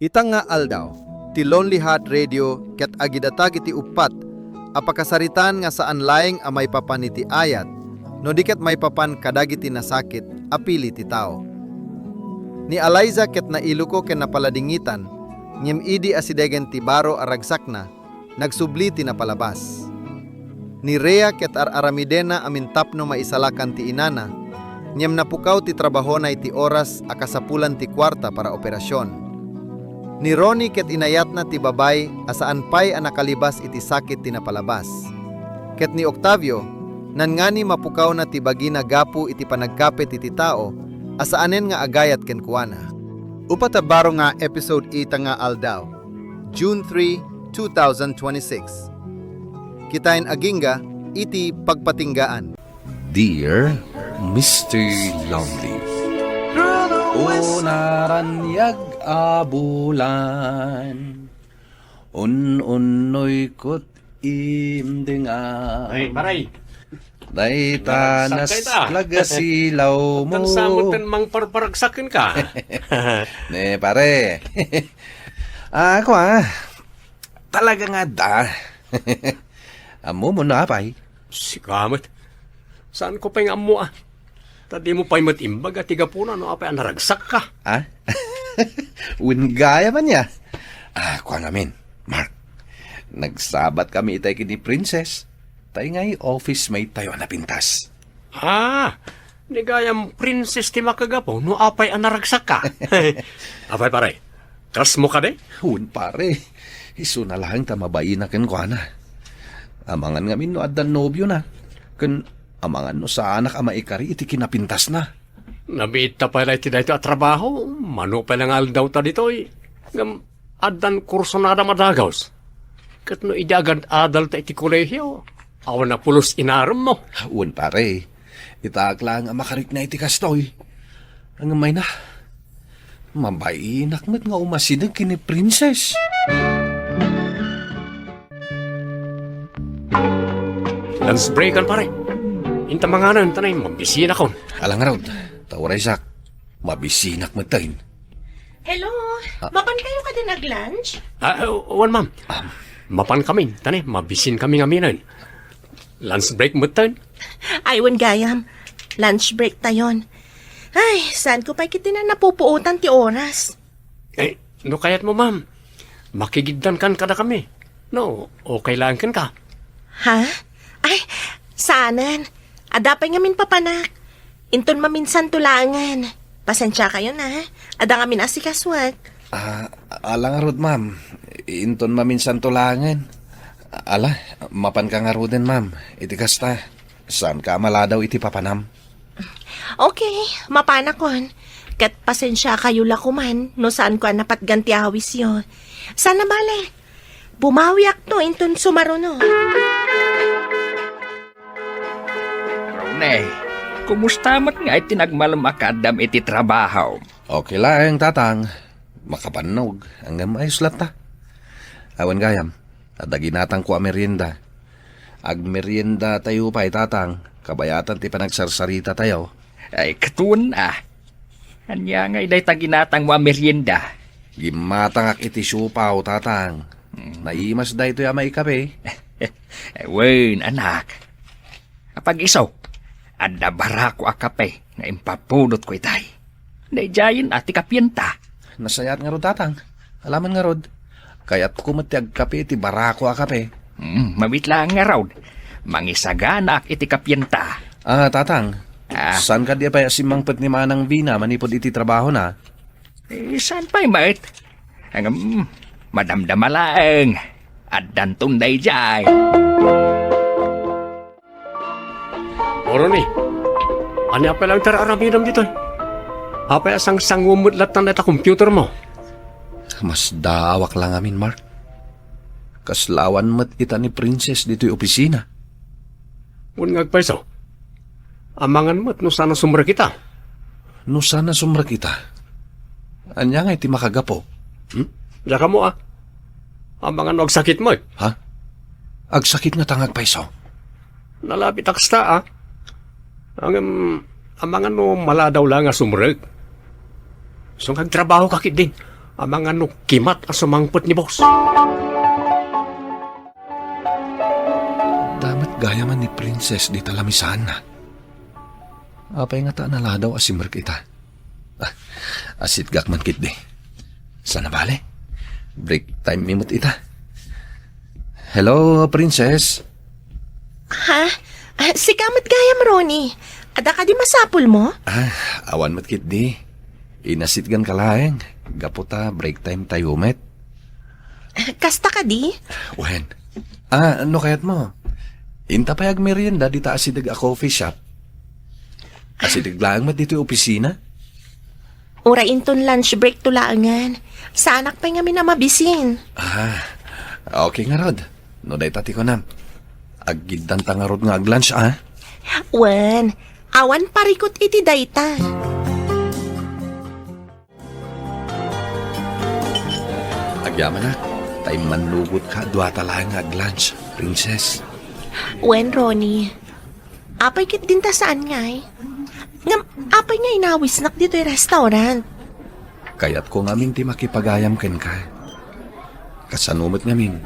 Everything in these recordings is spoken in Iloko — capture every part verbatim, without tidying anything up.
Ita nga aldaw, ti Lonely Heart Radio ket agidatag iti uppat a pakasaritaan nga saan laeng a maipapan iti ayat, no di ket maipapan kadagiti nasakit a pili ti tao. Ni Eliza ket nailuko ken napaladingitan, ngem idi asidegen ti baro a ragsakna, nagsubli ti napalabas. Ni Rhea ket ar-aramidena a mintapno maisalakan ti inana, ngem napukaw ti trabahona iti oras a kasapulan ti kuarta para operasion. Ni Ronnie ket inayatna ti babay a saan pay a nakalibas iti sakit ti napalabas. Ket ni Octavio, nangngani mapukawna ti bagina gapu iti panagkapet iti tao a saanen nga agayat kenkuana. Uppat a baro nga episode ita nga aldaw, June three, two thousand twenty-six. Kitaen agingga iti pagpatinggaan. Dear Mister Lonely. O naraniag a bulan, un-unnoy ket imdenga. Ay, paray. Dayta Naragsak ka ita. Naslag a silaw mo. Tan sa mo ten mangparparagsak ka. Ne, pare. Ah, ako, ah. Talaga nga da. Ammo mo na, apay? Sika met. Saan ko pay nga ammo, ah? Ta di mo pay met imbag a ti gapuna no apay a naragsak ka. Ah? Wen gayam ania. Ah, kua ngamin, Mark. Nagsabat kami itay ken ni Princess. Tay ngay office mate tayo a napintas. Ah, ni gayam Princess ti makagapu no apay a naragsak ka. Apay, pare, kasmo kadi? Wen, pare. Isuna laeng ta mabaina kenkuana. Amangan ngamin no addan nobiona. Ken amangan no saanak a maikari iti kinapintasna. Nabiit ta pay la iti daytoy a trabaho, mano pay la nga aldaw ta ditoy. Ngem addan kursunada a dagus. Ket no idi agad-adal ta iti kolehio, awan a pulos inarem mo. Wen, pare. Itaak laeng a makarikna iti kastoy. Ngem mayna, mabainak met nga umasideg ken ni Princess. Lunch breakan, pare. Inta manganen, ta nay, mabisinakon. Ala ngarud, ta uraysak, mabisinak metten. Hello, Ah. Mapan kayo kadin ag-lunch? Ah, wen, ma'am. Ah. Mapan kami, ta nay, mabisin kami ngaminen. Lunch break metten. Ay, wen gayam. Lunch break tayon. Ay, saan ko pay kiti na napupuotan ti oras? Eh, no kayat mo, ma'am, makigiddan kan kada kami. No, okay lang kan ka. Ha? Ay, saanen. Adda pay ngamin papanak. Inton maminsan to laengen. Pasensia kayo na. Adda ngamin asikasuak. Ah, ala ngarud, ma'am. Inton maminsan to laengen. Ala, mapan ka ngaruden, ma'am. Iti kasta, saan ka maladaw iti papanam? Okay, mapanakon. Ket pasensia kayo la koman no saan ko a napatgan ti awisyo. Sana bale, bumawiak to inton sumaruno. Ronnie, kumusta met nga iti nagmalem a kaaddam iti trabaho? Okay laeng, tatang. Makabannog, ngem ayos latta. Awan gayam, adda ginatangko a merienda. Agmerienda tayo pay, tatang, kabayatan ti panagsarsarita tayo. Ay, katun, ah. Ania ngay dayta ginatang mo a merienda? Gimmatangak iti siopaw, tatang. Mm. Naimas daytoy a maikape. Wen, anak. Apag-isu, adda barako a kape nga impapudot ko itay. Daydiayen a ti kapienta. Nasayaat ngarud, tatang. Alaman ngarud, kayatko met ti agkape iti barako a kape. Hmm, mamit laeng ngarud. Mangisaganaak iti kapienta. Ah, tatang. Ah. Saan kadi a pay a simmangpet ni Manang Vina manipud iti trabahona? Eh, saan pay met? Ngem, madamdama laeng. Addanton daydiay. O Ronnie, ania pay laeng ti ar-aramidem ditoy? Apay a sangsanguem met latta dayta computer mo? Masdaawak la ngamin, Mark. Kasla awan met ita ni Princess ditoy opisina. Wen nga agpayso, amangan met no saan a sumrek ita. No saan a sumrek ita? Ania ngay ti makagapu? Hmm? Diak ammo, ah. Amangan no agsakit met. Ha? Agsakit nga ta nga agpayso? Nalabit a kasta, ah. Ngem, amangan no maladaw la nga sumrek. Isu nga agtrabaho ka ketdin. Amangan no kimat a sumangpet ni boss. Damet gayam ni Princess dita lamisaanna. Apay ngata a naladaw a simrek ita? Ah, asitgak man ketdi. Saan a bale? Break time mi met ita. Hello, Princess. Ha? Ah, sika met gayam, Ronnie. Adda kadi masapulmo? Ah, awan met ketdi. Inasitganka laeng. Gapu ta break time tayo met. Ah, kasta kadi? Wen. Ah, no kayatmo, inta pay agmerienda dita asideg a coffee shop. Asideg laeng met ditoy opisina. Uray inton lunch break to laengen. Saanak pay ngamin a mabisin. Ah, okay ngarud. No dayta ti kunam. Aggiddanta ngarud nga aglunch, ah? Wen, awan parikut iti dayta. Agyamanak, ta immannugotka a duata laeng nga aglunch, Princess. Wen, Ronnie. Apay ket dinta saan ngay? Ngem, apay nga inawisnak ditoy restaurant? Kayatko ngamin ti makipagayam kenka. Kasano met ngamin?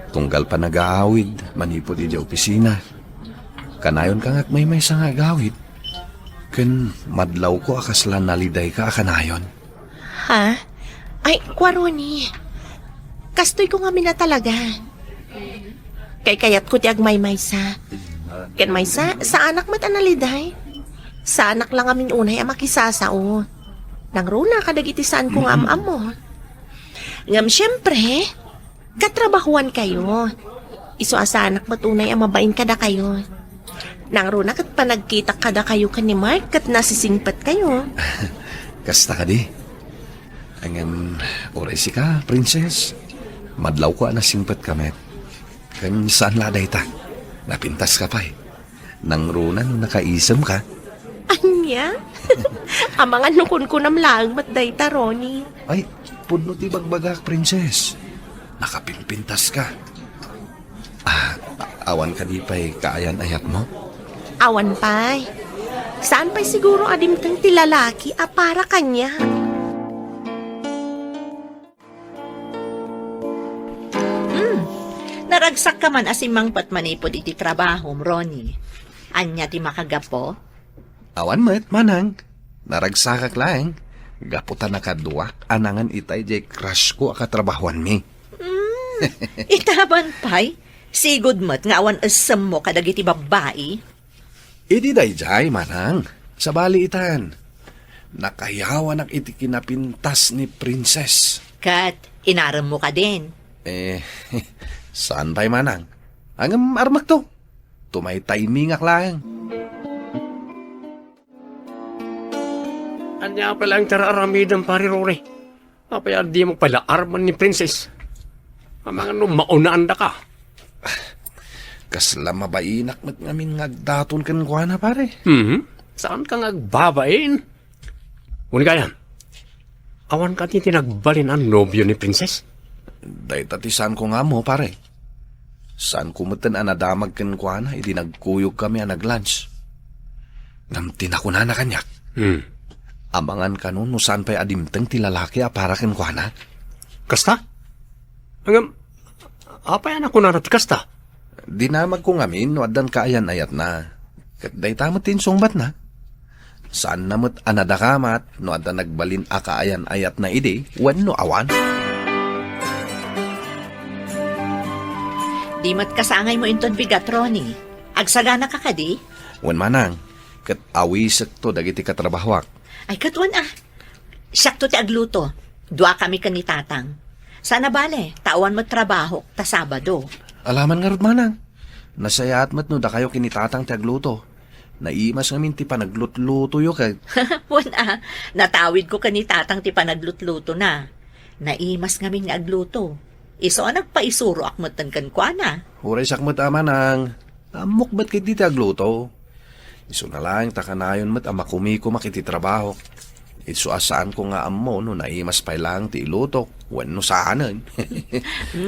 Tunggal panagaawid manipud idiay opisina. Kanayonka nga agmaymaysa nga agawid. Ken madlawko a kasla nalidayka a kanayon. Ha? Ay, kua, Ronnie. Kastoyko ngamin a talaga. Kaykayatko ti agmaymaysa. Ken maysa, saanak met a naliday. Saanak la ngamin unay a makisasao. Nangruna kadagiti saanko nga am-ammo. Ngem siempre, katrabahuankayo. Isu a saanak met unay a mabain kadakayo. Nangruna ket panagkitak kadakayo ken ni Mark ket nasisingpetkayo. Kasta kadi? Ngem, uray sika, Princess, madlawko a nasingpetka met. Ken saan la dayta, napintaska pay. Nangruna no nakaisemka? Ania? Amangan no kunkunam laeng met dayta, Ronnie. Ay, pudno ti bagbagak, Princess. Nakapimpintaska. Ah, a-, awan kadi pay kaayan-ayatmo? Awan pay. Saan pay siguro a dimteng ti lalaki a para kaniak? Hmm. Naragsakka man a simmangpet manipud iti trabahom, Ronnie. Ania ti makagapu? Awan met, manang. Naragsakak laeng. Gapu ta nakaduak a nangan itay diay crush ko a katrabahuanmi. Hmm. Itaban pay? Sigud met nga awan essemmo kadagiti babbai? Idi daydiay, manang. Sabali itan. Nakayawanak iti kinapintas ni Princess. Ket inaremmo kadin? Eh, saan pay, manang? Ngem armekto. Tumaytaymingak laeng. Ania pay laeng ti ar-aramidem, Pare Rory? Apay a dimo pay la armen ni Princess? Amangan no maunaan daka. Kasla mabainak met ngamin nga agdaton kenkuana, pare. Mhm. Saanka nga agbabain? Wen gayam, awan kadi ti nagbalin a nobio ni Princess? Dayta ti saanko nga ammo, pare. Saanko metten a nadamag kenkuana idi nagkuyogkami a naglunch. Ngem ti nakunana kaniak, Hmm. amangan kano no saan pay a dimteng ti lalaki a para kenkuana. Kasta? Ngem, apay a nakunana ti kasta? Dinamagko ngamin no addan kaayan-ayatna. Ket dayta met ti insungbatna. Saanna met a nadakamat no adda nagbalin a kaayan-ayatna idi wenno awan. Di met kasangaymo inton bigat, Ronnie. Agsaganaka kadi? Wen, manang, ket awisekto dagiti katrabahoak. Ay, ket wen a. Siakto ti agluto. Duakami ken ni Tatang. Saan a bale, ta awan met trabahok ta Sabado. Alaman ngarud, manang. Nasayaat met no dakayo ken ni Tatang ti agluto. Naimas ngamin ti panaglutlutoyo ket Wen a, natawidko ken ni Tatang ti panaglutluto na. Naimas ngamin nga agluto. Isu a nagpaisuroak metten kenkuana. Uray siak met a, manang. Ammok met ketdi ti agluto. Isuna laeng ta kanayon met a makumikumak iti trabahok. Isu a saanko nga ammo no naimas pay laeng ti ilutok wenno saanen.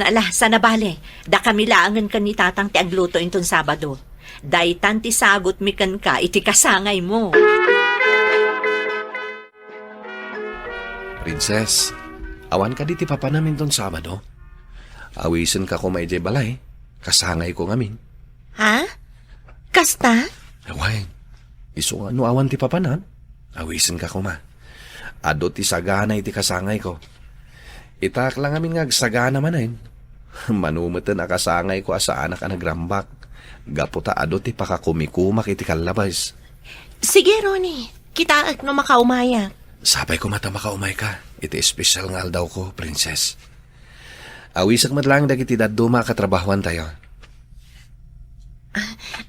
Ala, saan a bale, dakami laengen ken ni Tatang ti agluto inton Sabado. Daytan ti sagutmi kenka iti kasangaymo. Princess, Awan kadi ti papanam inton Sabado? Awisenka koma idiay balay. Kasangayko ngamin. Ha? Kasta? Wen, isu nga no awan ti papanam, awisenka koma. Adu ti sagana iti kasangayko. Itaak la ngamin nga agsagana manen. Mano metten a kasangayko a saanak a nagrambak, gapu ta adu ti pakakumikumak iti kallabes. Sige, Ronnie. Kitaek no makaumayak. Sapay koma ta makaumayka iti espesyal nga aldawko, Princess. Awisek met laeng dagiti dadduma a katrabahoantayo.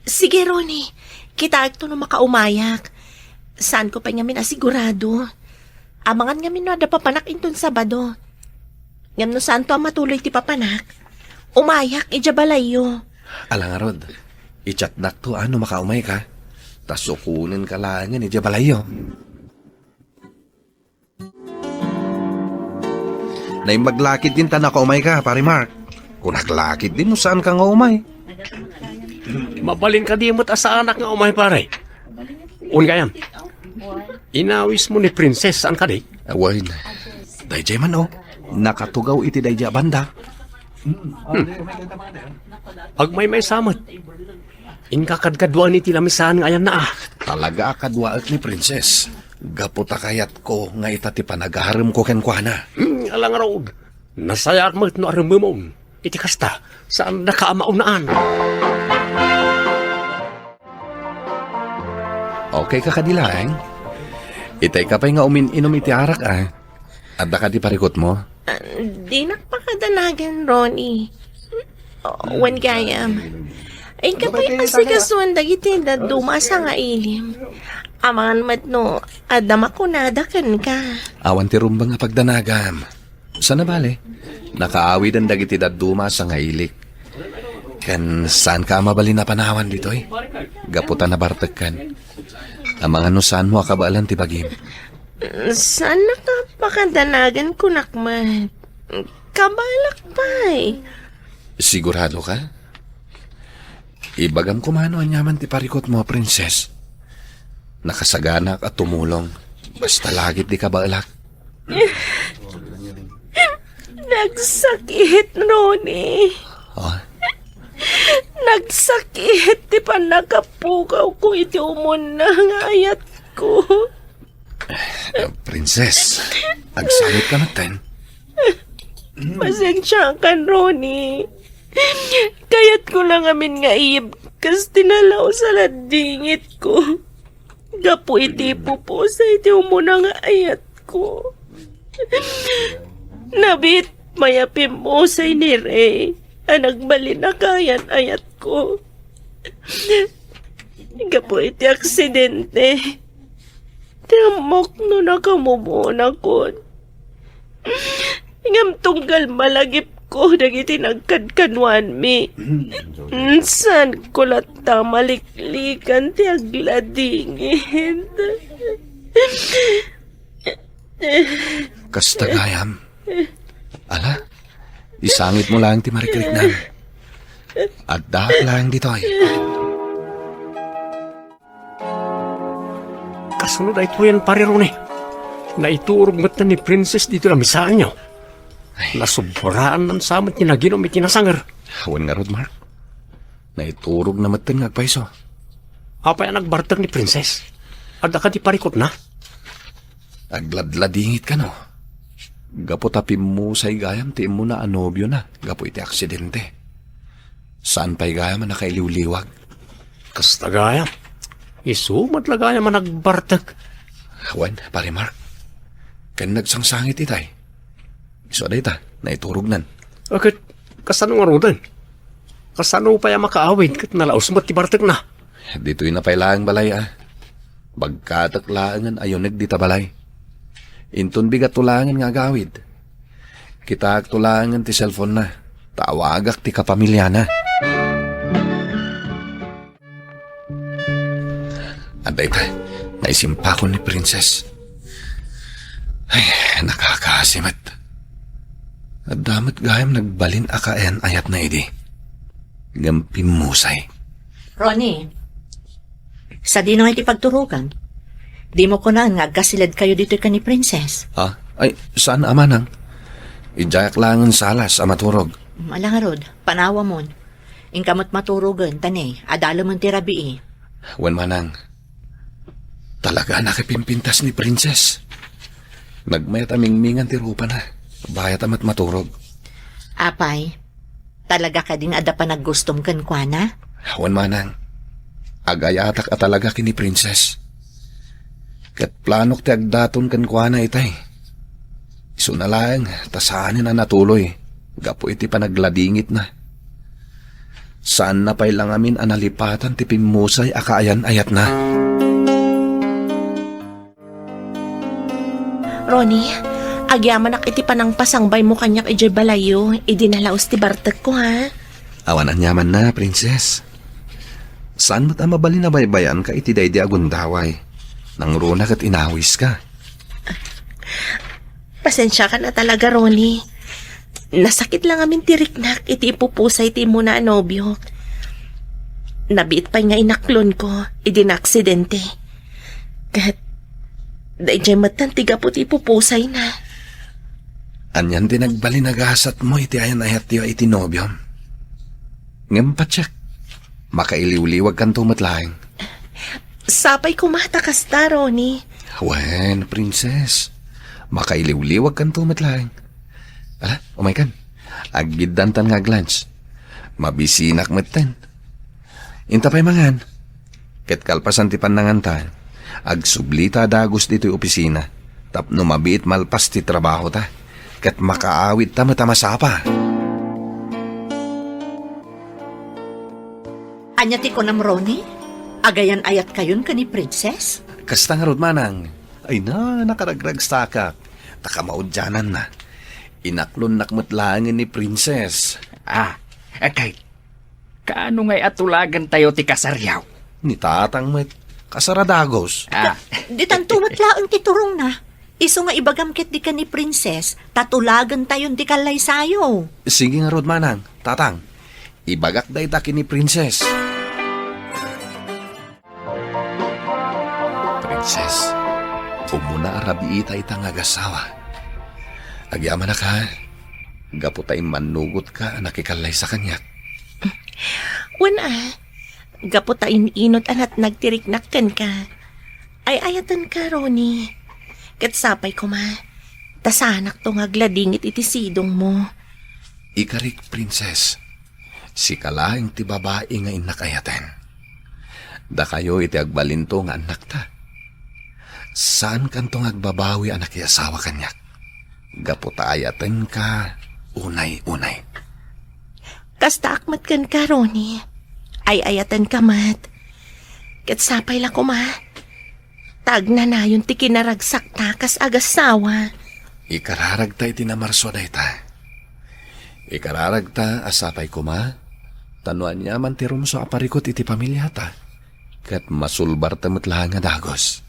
Sige, Ronnie. Kitaekto no makaumayak. Saanko pay ngamin a sigurado. Amangan ngamin no adda papanak inton Sabado. Ngem no saanto a matuloy ti papanak, umayak idiay balayyo. Ala ngarud, i-chatnakto a no makaumayka. Ta sukonenka laengen idiay balayyo. Naimbag la ketdin ta nakaumayka, Pare Mark. Kunak la ketdin no saanka nga umay. Mabalin kadi met a saanak nga umay, pare? Wen gayam, inawismo ni Princess, saan kadi? Wen, daydiay man, o. Nakatugaw iti daydiay a banda. Hmm. Agmaymaysa met. Inka kadkaduaen iti lamisaan nga ayanna, a. Talaga a kaduaek ni Princess. Gapu ta kayatko nga ita ti panagaremko kenkuana. Hmm, ala ngarud. Nasayaat met no aremmemon. Iti kasta, saandaka a maunaan. Okay ka kadi laeng? Itayka pay nga umin-inom iti arak, a. Adda kadi parikutmo? Ah, dinak pakadanagan, Ronnie. Oh, wen gayam. Inka pay asikasuan dagiti dadduma a sangailim. Amangan met no adda makunada kenka. Awan ti rumbeng a pagdanagam. Saan a bale, nakaawiden dagiti dadduma a sangailik. Ken saanka a mabalin a panawan ditoy? Gapu ta nabartekkan. Amangan no saanmo a kabaelan ti bagim. Saannaka pakadanagan, kunak met. Kabaelak pay. Sigurado ka? Ibagam koma no aniaman ti parikutmo, Princess. Nakasaganak a tumulong. Basta lagip di kabaelak. Nagsakit, Ronnie. Oh? Nagsakit ti pannakapugawko iti umuna nga ayatko. Eh, Princess, agsangit ka metten? Pasensiakan, Ronnie. Kayatko la ngamin nga iyibkas ti nalaus a ladingitko gapu iti pupusay ti umuna nga ayatko. Nabiit pay a pimmusay ni Ray a nagbalin a kayan-ayatko. Gapu iti aksidente, ti ammok no nakamubuonakon. Ngem tunggal malagipko dagiti nagkadkaduanmi, saanko latta maliklikan ti agladingit. Kasta gayam. Ala, isangitmo laeng ti marikriknam. Addaak laeng ditoy. Kasano daytoyen, Pare Ronnie? Naiturog metten ni Princess ditoy lamisaanyo. Ay. Nasobraan sa met ti naginom iti nasanger. Awan ngarud, Mark. Naiturogna metten nga agpayso. Apay a nagbartek ni Princess? Adda kadi parikutna? Agladladingit kano? Gapu ta pimmusay gayam ti immuna a nobiona gapu iti aksidente. Saan pay gayam a nakailiwliwag? Kasta gayam. Isu met la gayam a nagbartek. Wen, Pare Mark. Ken nagsangsangit itay. Isu a dayta, naiturognan. A, ket kasano ngaruden? Kasano pay a makaawid ket nalaus met ti bartekna? Ditoyna pay laeng balay, a. Bagkatek laengen a yuneg dita balay. Inton bigatto laengen nga agawid, kitaekto laengen ti cellphone-na, ta awagak ti kapamiliana. Adda ita, naisimpakon ni Princess. Ay, nakakaasi met. Adda met gayam nagbalin a kayan-ayatna idi. Ngem pimmusay. Ronnie, sadino nga iti pagturogan? Dimo kunaen nga agkasiledkayo ditoy ken ni Princess? Ah, ay, saan a manang. Idiayak laengen salas a maturog. Ala ngarud, panawamon. Inka met maturogen, ta ne, adalemen ti rabii. Wen manang, talaga a nakipimpintas ni Princess. Nagmayat a mingmingan ti rupana, bayat a met maturog. Apay, talaga kadi nga adda panaggustom kenkuana? Wen manang, agayatak a talaga ken ni Princess. Ket planok ti agdaton kenkuana itay. Isuna laeng ta saanen a natuloy gapu iti panagladingitna. Saanna pay la ngamin a nalipatan ti pimmusay a kaayan-ayatna. Ronnie, agyamanak iti panangpasangbaymo kaniak idiay balayyo idi nalaus ti bartekko, ha? Awan aniamanna, Princess. Saan met a mabalin a baybayanka iti daydi a gundaway? Nangruna ket inawiska. Pasensiakan a talaga, Ronnie. Nasakit la ngamin ti riknak iti ipupusay ti immuna a nobiok. Nabiit pay nga inaklonko idi naaksidente. Ket daydiay metten ti gapu ti ipupusayna. Anian ti nagbalin a gasatmo iti ayan-ayatyo iti nobiom? Ngem patiek, makailiwliwagkanto met laeng. Sapay koma ta kasta, Ronnie. Wen, Princess, makailiwliwagkanto met laeng. Ala, umaykan. Aggiddantan nga aglunch. Mabisinak metten. Inta pay mangan. Ket kalpasan ti pannanganta, agsublita a dagus ditoy opisina tapno mabiit malpas ti trabahota ket makaawidta met a masapa. Ania ti kunam, Ronnie? Agayan-ayatkayon ken ni Princess? Kasta ngarud, manang. Ay na, nakaragragsakak. Ta kamaudiananna. Inaklonnak met laengen ni Princess. Ah, eh, kay, kaano ngay a tulagentayo ti kasaryo? Ni tatang met, kasar a dagus. Ah. Ditanto met laeng ti turongna. Isu nga ibagam ketdi ken ni Princess, ta tulagentayon ti kallaysayo. Sige ngarud, manang, tatang. Ibagak dayta ken ni Princess. Princess, umuna a rabiita ita nga agasawa. Agyamanak, ha? Gapu ta immannugotka a nakikallaysa kaniak. Wen a, gapu ta in-inut a natnag ti riknak kenka. Ay-ayatenka, Ronnie. Ket sapay koma, ta saanakto nga agladingit iti sidongmo. Ikarik, Princess. Sika laeng ti babai nga innak ayaten. Dakayo iti agbalinto nga annakta. Saankanto nga agbabawi a nakiasawa kaniak, gapu ta ayatenka unay-unay. Kastaak met kenka, Ronnie. Ay-ayatenka met. Ket sapay la koma, ta agnanayon ti kinaragsakta kas agasawa. Ikararagta iti namarso dayta. Ikararagta a sapay koma, ta no aniaman ti rumso a parikut iti pamiliata, ket masulbarta met laeng a dagus.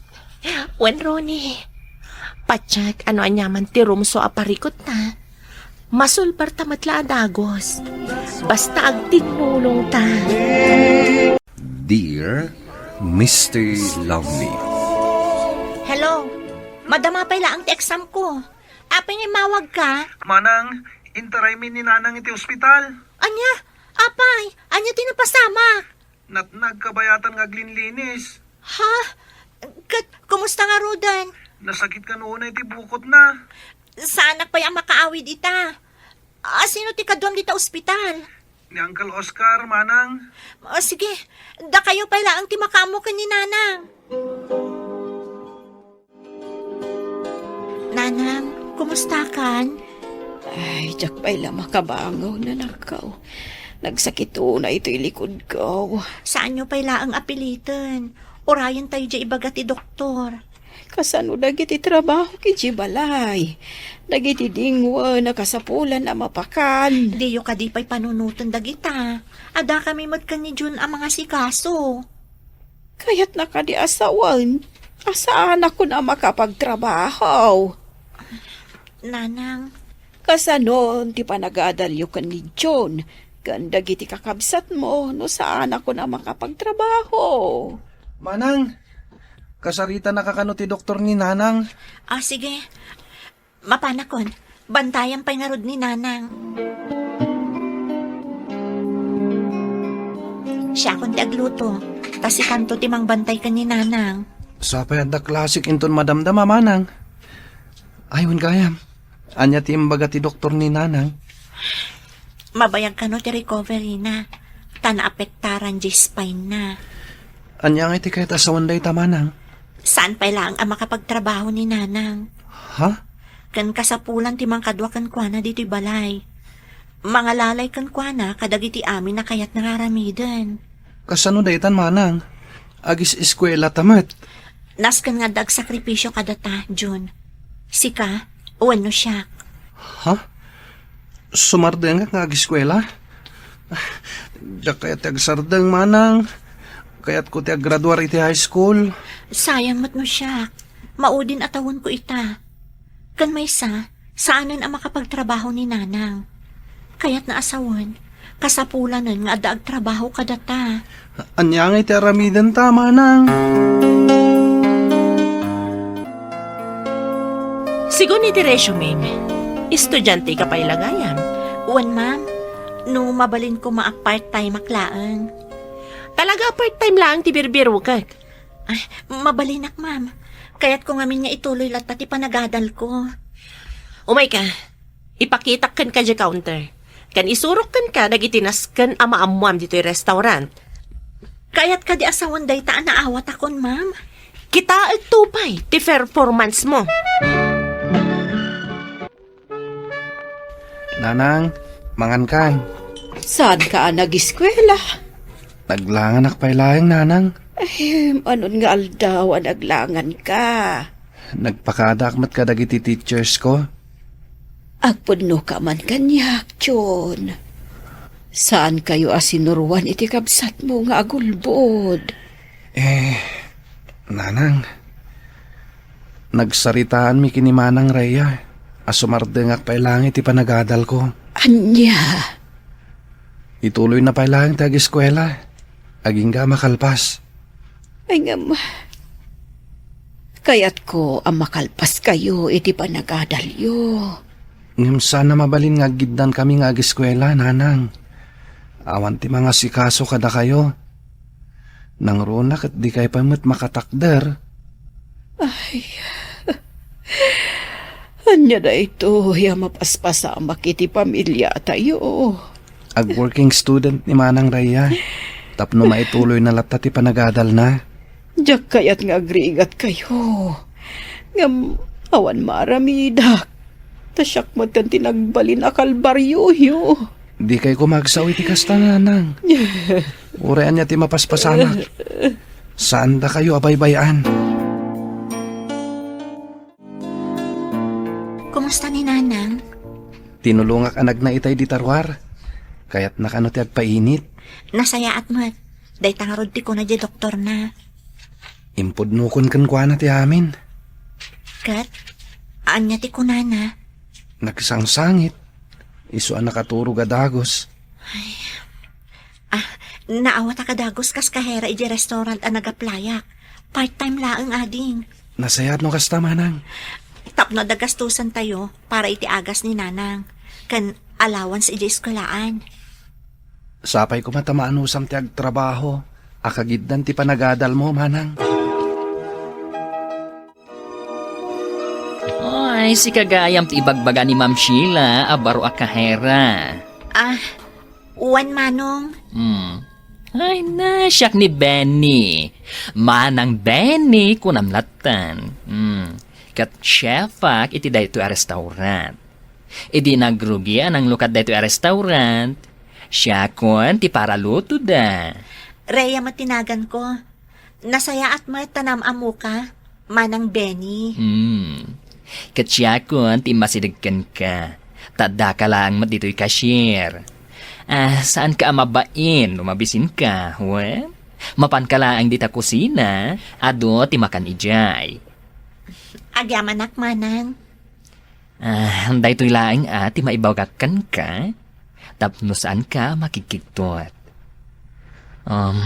Wen, Ronnie, patiek a no aniaman ti rumso a parikutta, masulbarta met la a dagus. Basta agtinnulongta. Dear Mister Lonely. Hello. Madama pay laeng ti exam ko. Apay nga immawagka? Manang, intaraymi ni Nanang iti ospital. Ania? Apay, ania ti napasamak? Natnag kabayatan nga aglinlinis. Ha? Ket, kumusta ngaruden? Nasakit kano unay ti bukotna. Saanak pay a makaawid ita. A, sino ti kaduam dita ospital? Ni Uncle Oscar, manang. O, sige. Dakayo pay laeng ti makaammo ken ni Nanang. Nanang, kumustakan? Ay, diak pay la makabangon, anakko. Nagsakit unay itoy likudko. Saanyo pay laeng a piliten. Urayentayo diay ibaga ti doktor. Kasano dagiti trabaho idiay balay? Dagiti dingwen a kasapulan a mapakan. Diyo kadi pay panunoten dagita. Adda kami met ken ni Jun a mangasikaso. Kayatna kadi a sawen a saanakon a makapagtrabaho? Nanang. Kasano ti panagadalyo ken ni Jun ken dagiti kakabsatmo no saanakon a makapagtrabaho? Manang, kasaritanaka kano ti doktor ni Nanang? Ah, sige. Mapanakon. Bantayam pay ngarud ni Nanang. Siakon ti agluto, ta sikanto ti mangbantay ken ni Nanang. Sapay adda klasik inton madamdama, Manang. Ay, wen gayam. Ania ti imbaga ti doktor ni Nanang? Mabayag kano ti recovery na, ta naapektaran di spine na. Ania ngay ti kayat a sawen dayta, Manang? Saan pay laeng a makapagtrabaho ni Nanang. Ha? Ken kasapulan ti mangkadua kenkuana ditoy balay. Mangalalay kenkuana kadagiti amin a kayatna nga aramiden. Kasano daytan, Manang? Agis-eskuela ta met. Nasken nga adda agsakripisio kadata, Jun. Sika, wenno siak. Ha? Sumardengak nga ageskuela? Diak kayat ti agsardeng, Manang. Kayatko ti aggraduar iti high school. Sayang met no siak. Maudin a tawenko ita. Ken maysa, saanen a makapagtrabaho ni Nanang. Kayatna a sawen, kasapulanen nga adda agtrabaho kadata. Ania ngay ti aramidenta, Manang? Sigun iti resume, estudiante ka pay la gayam? Wen, ma'am. No mabalin koma a part-time ak laeng. Talaga a part-time laeng ti birbirokek? Ay, mabalinak, ma'am. Kayatko ngamin nga ituloy latta ti panagadalko. Umayka. Ipakitak kenka diay counter. Ken isurok kenka dagiti nasken a maammoam ditoy restaurant. Kayat kadi a sawen dayta a naawatakon, ma'am? Kitaekto pay ti performance mo. Nanang, mangankan. Saanka a nageskuela? Naglanganak pay laeng, Nanang. Ay, manon nga aldaw a naglanganka? Nagpakadaak met kadagiti teachers ko. Agpudnoka man kaniak, Jun. Saankayo a sinuroan iti kabsatmo nga agulbod? Eh, Nanang, nagsaritaanmi ken ni Manang Rhea a sumardengak pay laeng iti panagadalko. Ania? Ituloyna pay laeng ti ageskuela, agingga a makalpas. Ay, ngem, kayatko a makalpaskayo iti panagadalyo. Ngem saan a mabalin nga aggiddankami nga ageskuela, Nanang. Awan ti mangasikaso kadakayo. Nangruna ket dikay pay met makatakder. Ay, ania daytoy a mapaspasamak iti pamiliatayo? Ag-working student ni Manang Rhea, tapno maituloyna latta ti panagadalna. Diak kayat nga agrigatkayo. Ngem awan maaramidak. Ta siak met ti nagbalin a kalbarioyo. Dikay koma agsao iti kasta, Nanang. Uray ania ti mapaspasamak, saan dakayo a baybay-an. Kumusta ni Nanang? Tinulongak a nagna itay dita ruar. Kayatna kano ti agpainit? Nasayaat met. Dayta ngarud ti kuna diay doktorna. Impudnokon kenkuana ti amin. Ket, ania ti kunana? Nagsangsangit. Isu a nakaturog a dagus. Ay. Ah, naawatak a dagus kas kahera idiay restaurant a nag-applyak. Part-time laeng, ading. Nasayaat no kasta, Manang. Tapno adda gastusantayo para iti agas ni Nanang, ken allowance idiay eskuelaan. Sapay koma ta maanusam ti agtrabaho a kagiddan ti panagadalmo, Manang. Ay, sika gayam ti ibagbaga ni Ma'am Sheila a baro a kahera. Ah, wen, Manong. Hmm. Ay, na, siak ni Benny. Manang Benny, kunam lattan. Hmm. Ket chefak iti daytoy a restaurant. Idi nagrugi a nanglukat daytoy a restaurant, siakon ti paralutoda. Rhea met ti naganko. Nasayaat met ta naam-ammoka, Manang Benny. Hmm. Ket siakon ti immasideg kenka. Ta addaka laeng met ditoy cashier. Ah, saanka a mabain no mabisinka, wen? Mapanka laeng dita kusina, adu ti makan idiay. Agyamanak, Manang. Ah, daytoy laeng a ti maibagak kenka, tapno saanka makigkigtot. Um,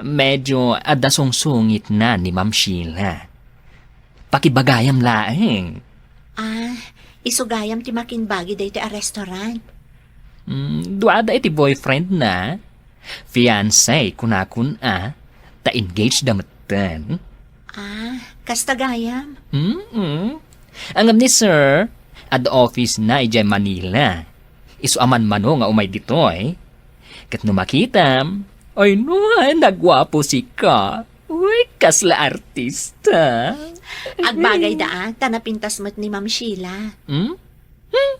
medyo adda sungsungitna ni Ma'am Sheila. Pakibagayam laeng. Ah, Isu gayam ti makimbagi daytoy a restaurant. Mm, duada iti boyfriend na. Fiancé, kunakon a. Ta engaged da metten. Ah, kasta gayam? Mm-mm. Ngem ni sir, adda office na idiay Manila. Isu a manmano nga umay ditoy. Ket no makitam, ay no, ay, naguapo sika. Uy, kasla artista. Agbagay da, ah, ta napintas met ni Ma'am Sheila. Hmm? Hmm?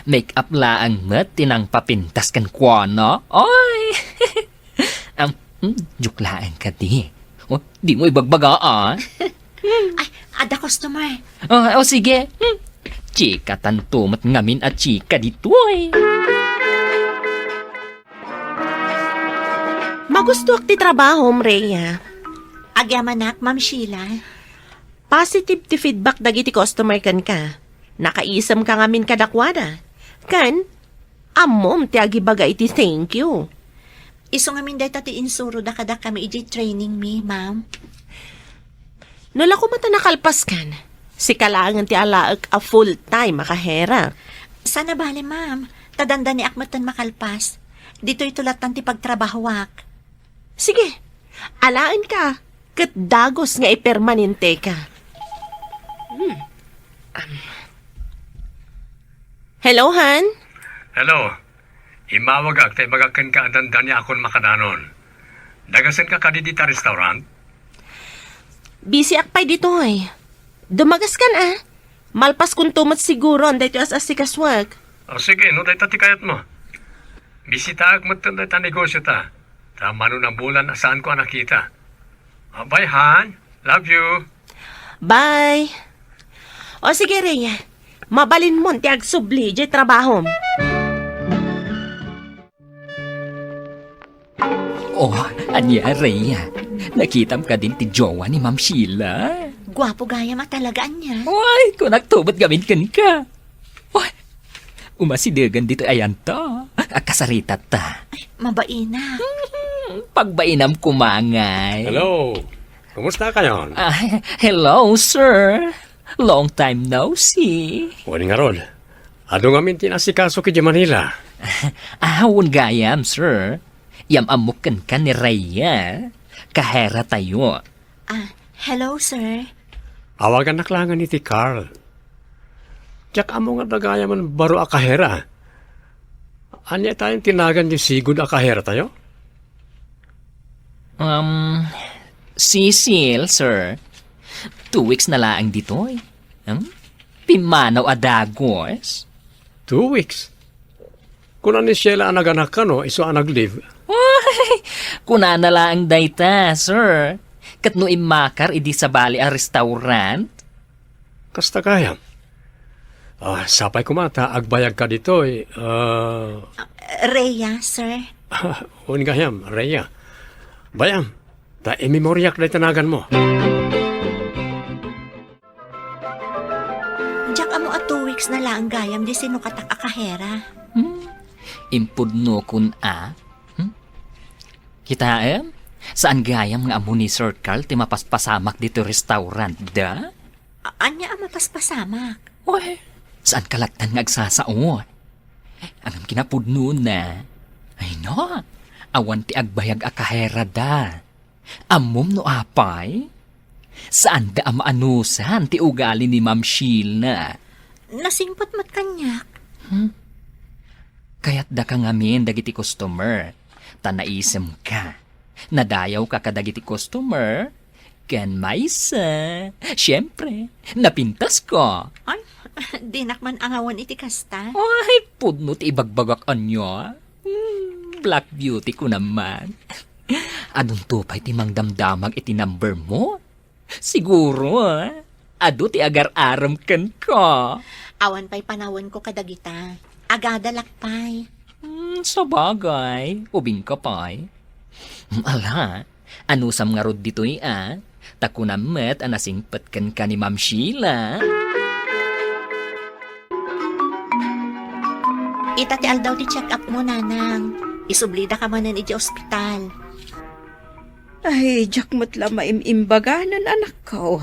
Make up laeng met ti nangpapintas kenkuana. Ay! Am, hmm, joke laeng kadi. Oh, di mo ibagbaga, ah. Ay, adda customer. Ah, o sige. Hmm. Chika tanto met ngamin a chika ditoy. Magustuak ti trabahom, Rhea. Agyamanak, Ma'am Sheila. Positive ti feedback dagiti customer kenka. Nakaisemka ngamin kadakuada. Ken, ammom ti agibaga iti thank you. Isu ngamin dayta ti insuroda kadakami idiay training mi, ma'am. No la koma ta nakalpaskan, sika laengen ti alaek a full-time a kahera. Saan a bale, ma'am. Ta dandaniak metten makalpas. Ditoyto lattan ti pagtrabahoak. Sige, alaenka, ket dagus nga ipermanenteka. Hmm. Am. Hello, Han? Hello. Immawagak ta ibagak kenka a dandaniakon makadanon. Dagasenka kadi dita restaurant? Bisiak pay ditoy. Dumagaskan, a. Malpaskonto met siguron daytoy as-asikasuak. O sige, no dayta ti kayatmo. Bisitaak metten dayta negosiota. Ta mano nabulan a saanko a nakita. Ah, bye, Han. Love you. Bye. O sige, Rhea. Mabalinmon ti agsubli idiay trabahom. Oh, ania, Rhea? Nakitam kadin ti jowa ni Ma'am Sheila? Guapo gayam a talaga, ania? Uy, kunakto met ngamin kenka. Uy, umasidegen ditoy ayanta. Agkasaritatta. Ay, mabaina. Pagbainam koma ngay. Hello. Kumusta kayon? Ah, hello, sir. Long time no see. Wen ngarud, adu ngamin ti naasikaso idiay Manila. Ah, wen gayam, sir. Yam-ammok kenka ni Rhea. Kaheratayo. Ah, hello, sir. Awagannak laengen iti Carl. Diak ammo nga adda gayamen baro a kahera. Ania tayen ti nagan ti sigud a kaheratayo? Um, Cecil, sir. Two weeks na laeng ditoy. Hmm? Pimmanaw a dagus. Two weeks? Kuna ni Sheila a naganak kano isu a nag-leave. Uy, kunana laeng dayta, sir. Ket no immakar idi sabali a restaurant? Kasta gayam. Ah, sapay koma ta agbayagka ditoy, ah. Rhea, sir. Ah, wen gayam, Rhea. Bayam, ta imemoriak dayta naganmo. Diak ammo a two weeks na laeng gayam di sinukatak a kahera. Hmm? Impudnokon a? Hmm? Kitaem? Saan gayam nga ammo ni Sir Carl ti mapaspasamak ditoy restaurant da? A-, ania a mapaspasamak? Uy, saanka lattan nga agsasao? Ngem kinapudnona. Ay no, awan ti agbayag a kaherada. Ammom no apay? Saanda a maanusan ti ugali ni Ma'am Sheila. Nasingpet met kaniak. Hmm? Kayatdaka ngamin dagiti customer, ta naisemka. Nadayawka kadagiti customer, ken maysa, siempre, napintaska. Ay, dinak man angawan iti kasta. Ay, pudno ti ibagbagak ania. Hmm, Black Beauty ko naman. Adunto pay ti mangdamdamag iti number mo? Siguro, ah, adu ti agar-arem kenka. Awan pay panawenko kadagita. Agadalak pay. Hmm, sabagay, ubingka pay. Hmm, ala, anusam ngarud ditoy, a? Ta kunam met a nasingpet kenka ni Ma'am Sheila. Ita ti aldaw ti check-up mo, nanang. Isublidaka manen idiay ospital. Ay, diak met la maim-imbaganen, anakko.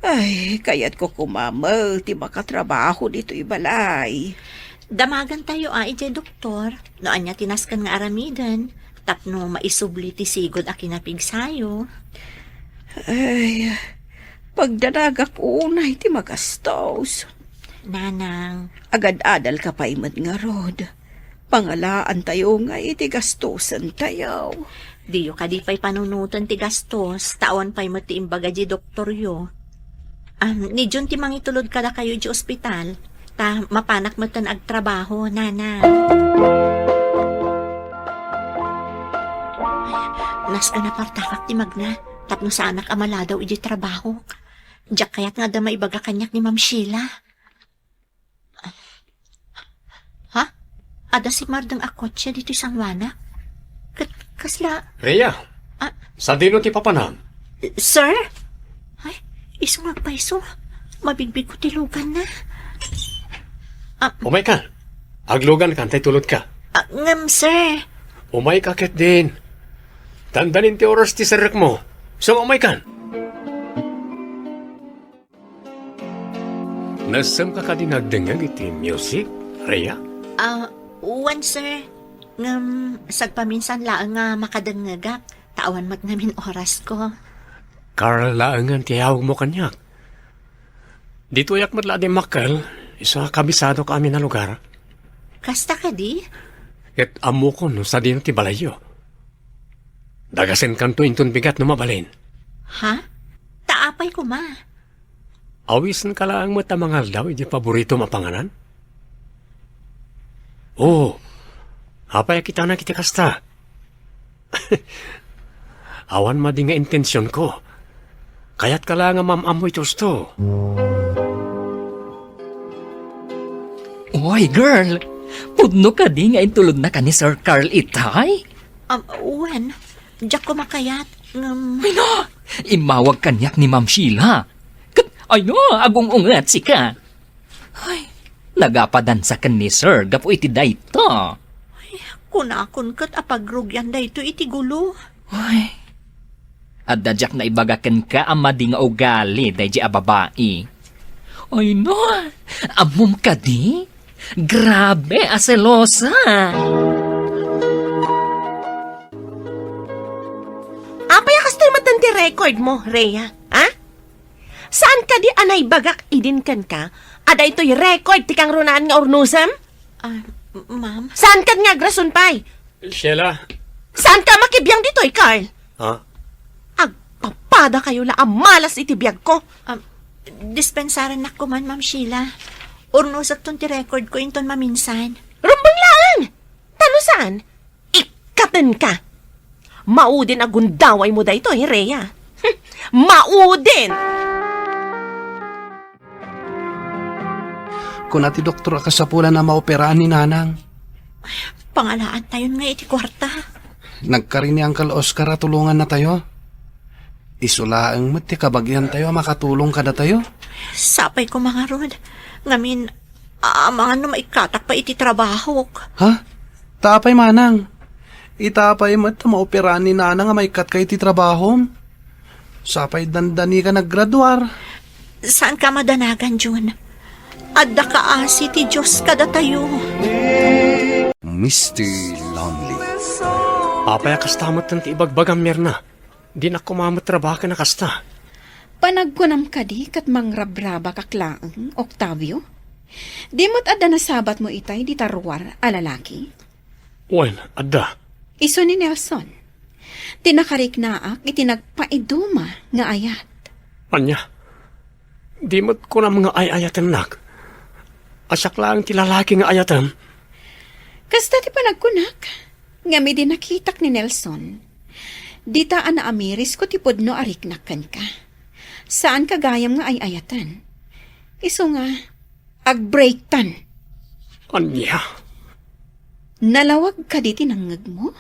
Ay, kayatko koma met ti makatrabaho ditoy balay. Damagantayo a idiay doktor no ania ti nasken nga aramiden tapno maisubli ti sigud a kinapigsayo. Ay, pagdanagak unay ti magastos. Nanang. Agad-adalka pay met ngarud. Pangalaantayo nga iti gastusantayo. Diyo kadi pay panunoten ti gastos, ta awan pay met ti imbaga di doktoryo. Am, ni Jun ti mangitulod kadakayo iti ospital, ta mapanak metten agtrabaho, nana. Nasken a partakak ti magna, tapno saanak a maladaw iti trabahok. Diak kayat nga adda maibaga kaniak ni Ma'am Sheila. Ha? Adda simmardeng a kotse ditoy sangoanak? Ket kasla... Rhea! Ah? Sadino ti papanam? Sir? Ay, isu nga agpayso. Mabigbigko ti luganna. Ah. Umaykan. Aglugankan ta itulodka. Ah, ngem, sir. Umayka ketdin. Dandanin ti oras ti serrekmo. Sumaumaykan. Nasemka kadi nga agdengngeg iti music, Rhea? Ah, wen, sir. Ngem, sagpaminsan laeng nga makadengngegak, ta awan met ngamin orasko. Carl laengen ti iyawagmo kaniak. Ditoyak met la dimmakkel, isu a kabisadok amin a lugar. Kasta kadi? Ket ammokon no sadino ti balayyo. Dagasenkanto inton bigat no mabalin. Ha? Ta apay koma? Awisenka laeng met a mangaldaw iti paboritom a panganan? Oo. Apay a kitanak iti kasta? Awan madi nga intensionko. Kayatka laeng a maam-ammo iti husto. Oy, girl! Pudno kadi nga intulodnaka ni Sir Carl itay? Um, wen, diak koma kayat, ngem... Ay, no! Immawag kaniak ni Ma'am Sheila. Ket, ay, no, agung-unget sika. Ay, nagapadansa ken ni Sir gapu iti dayta. Ay, kunakon ket a pagrugian daytoy iti gulo. Ay, adda diak naibaga kenka a madi nga ugali daydi a babai. Ay, no, ammom kadi? Grabe a selosa! Apay a kastoy met ti record mo, Rhea? Ha? Saan kadi a naibagak idin kenka a daytoy record ti kangrunaan nga urnosem? Ah, m-, ma'am. Saan kad nga agrason pay? Sheila. Saan ka makibiang ditoy, Carl? Ha? Agpapadakayo la a malas iti biagko. Ah, dispensarennak koman, Ma'am Sheila. Urnosakton ti record ko inton maminsan. Rumbeng laeng! Ta no saan, ikkatenka. Maudin a gundawaymo daytoy, Rhea. Hm, maudin! Kuna ti doktor a kasapulan a maoperaan ni Nanang. Pangalaantayon nga iti kuarta. Nagkari ni Uncle Oscar a tulongannatayo. Isu laeng met ti kabagiantayo a makatulong kadatayo. Sapay koma ngarud. Ngamin, amangan no maikkatak pay iti trabahok. Ha? Ta apay manang? Ita pay met ta maoperaan ni Nanang a maikkatka iti trabahom. Sapay dandani ka naggraduar. Saan ka madanagan, Jun? Adda kaasi ti Dios kadatayo. Mister Lonely. Apay a kasta met ti ibagbagam, Mirna? Dinak koma met trabahaken a kasta. Panagkunam kadi ket mangrabrabakak laeng, Octavio? Di met adda nasabatmo itay dita ruar a lalaki? Wen, adda. Isu ni Nelson. Ti nakariknaak iti nagpaiduma nga ayat. Ania? Di met kunam nga ay-ayatennak. A siak laeng ti lalaki nga ayatem. Kasta ti panagkunak, ngem idi nakitak ni Nelson, dita a naamirisko ti pudno a riknak kenka. Saanka gayam nga ay-ayaten. Isu nga, agbreaktan. Ania? Nalawag kadi ti nangngegmo?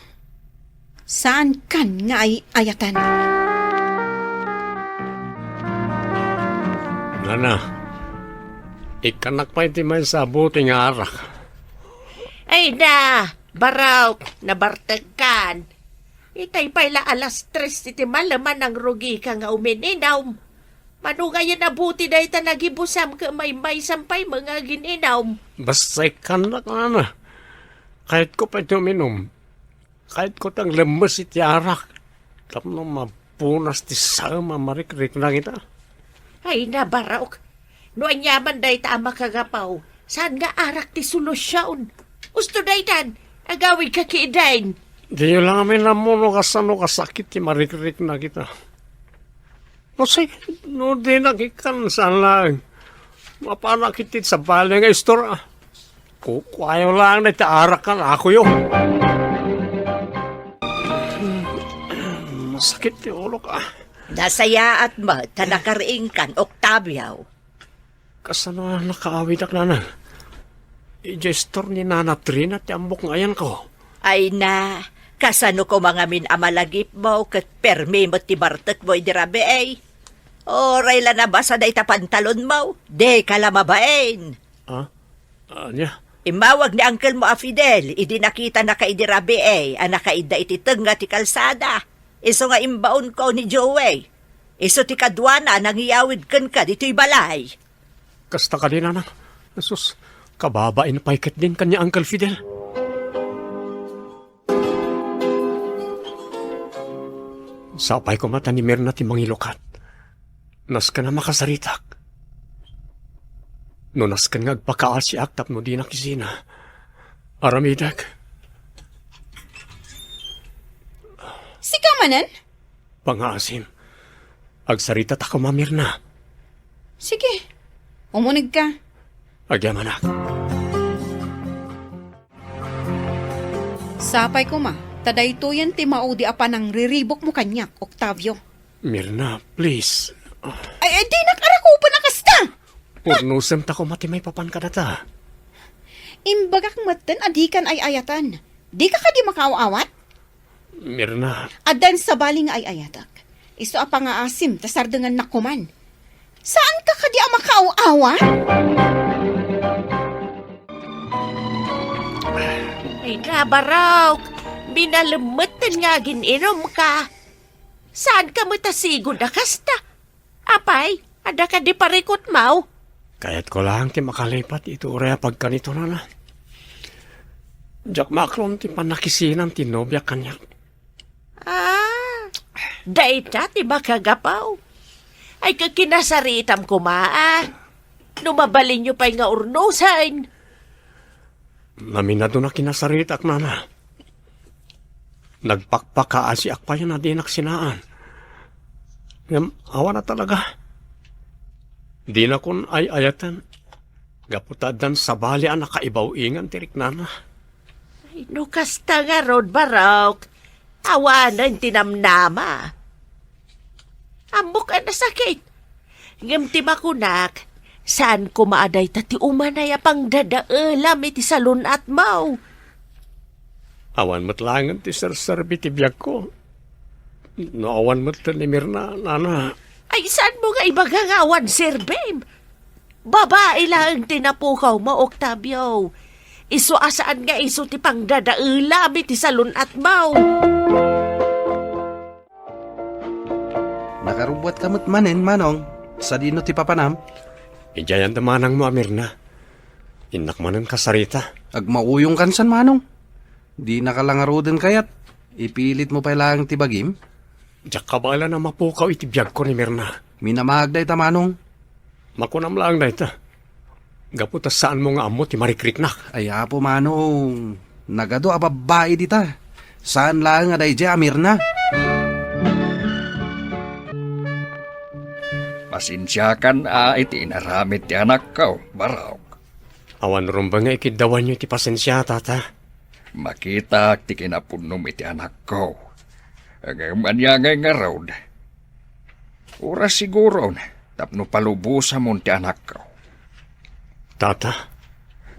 Saankan nga ay-ayaten. Nana, ikkanak pay ti maysa a bote nga arak. Ay na, Barok, nabartekkan. Itay pay la alas tres iti malem a nangrugika nga umininum. Mano ngayen a buti dayta nagibusam ket maymaysam pay met nga agin-inom? Basta ikkannak, nana. Kayatko pay ti uminum. Kayatko ti aglemmes iti arak. Tapno mapunas ti saem a marikriknak ita. Ay, nabarok. No aniaman dayta a makagapaw, saan nga arak ti solusion? Usto daytan, agawidka ketdin. Diyo la ngamin ammo no kasano kasakit ti marikriknak ita. No, sige, no dinak ikkan, saan laeng. Mapanak iti sabali nga istor, a. Kukuayo laeng dayta arak kanakuyo. Masakit ti ulok, a. Nasayaat met ta nakariingkan, Octavio. Kasano a nakaawidak, nana? Idiay istor ni Nana Trina ti ammok nga ayanko. Ay na, kasano koma ngamin a malagipmo ket permi met ti bartekmo idi rabii? Uray la nabasa dayta pantalonmo, dika la mabain. Ah? Ania? Immawag ni angkelmo a Fidel idi nakitanaka idi rabii a nakaidda iti tengnga ti kalsada. Isu nga imbaonko ni Joey. Isu ti kaduana a nangiyawid kenka ditoy balay. Kasta kadi, nana? Jesus, kababain pay ketdin ken ni Uncle Fidel. Sapay koma ta ni Mirna ti mangilukat. Nasken a makasaritak. No nasken nga agpakaasiak tapno dinak isina, aramidek. Sika manen? Pangaasim. Agsaritak koma, Mirna. Sige. Umunegka. Agyamanak. Sapay koma, ta daytoyen ti maudi a panangriribukmo kaniak, Octavio. Mirna, please. Ay, ay, dinak arakupen a kasta! Purnosem ta koma ti maipapan kadata. Imbagak metten a dikan ay-ayatan. Dika kadi makaaw-awat? Mirna. Addan sabali nga ay-ayatak. Isu a pangaasim ta sardengannak koman. Saanka kadi a makaaw-awat? Ay, nabarok. Binalemmetten nga agin-inumka. Saanka met a sigud a kasta? Apay, adda kadi parikutmo? Kayatko laeng ti makalipat iti uray a pagkanito, nana. Diak maklon ti pannakisinam ti nobiak kaniak. Ah, dayta ti makagapaw. Ay, kakinasaritam koma, a. No mabalinyo pay nga urnosen. Naminadon a kinasaritak, nana. Nagpakpakaasiak pay a dinak sinaan. Ngem awan a talaga. Dinakon ay-ayaten. Gapu ta addan sabali a nakaibaw-ingan ti riknana. Ay, no kasta ngarud, Barok, awanen ti namnama. Ammok a nasakit. Ngem ti makunak, saan koma a dayta ti umanay a pangdadaelam iti salun-atmo. Awan met laengen ti serserbi ti biagko. No awan met ni Mirna, nana. Ay, saanmo nga ibaga nga awan serbim? Babai laeng ti napukawmo, Octavio. Isu a saan nga isu ti pangdadaelam iti salun-atmo. Nakarubbuatka met manen, Manong. Sadino ti papanam? Idiay anda manangmo a Mirna. Innak manen kasarita. Agmauyongkan san, Manong. Dinaka la ngaruden kayat. Ipilitmo pay laeng ti bagim. Diak kabaelan a mapukaw iti biagko ni Mirna. Minamaag dayta, Manong. Makunam laeng dayta. Gapu ta saanmo nga ammo ti marikriknak. Ay, Apo Manong, nagadu a babbai dita. Saan laeng a daydiay a Mirna. Pasensiakan a iti inaramid ti anakko, Barok. Awan rumbeng nga ikiddawanyo iti pasensia, Tata. Makitak ti kinapudnom iti anakko. Ngem ania ngay ngarud? Oras siguron tapno palubosamon ti anakko. Tata?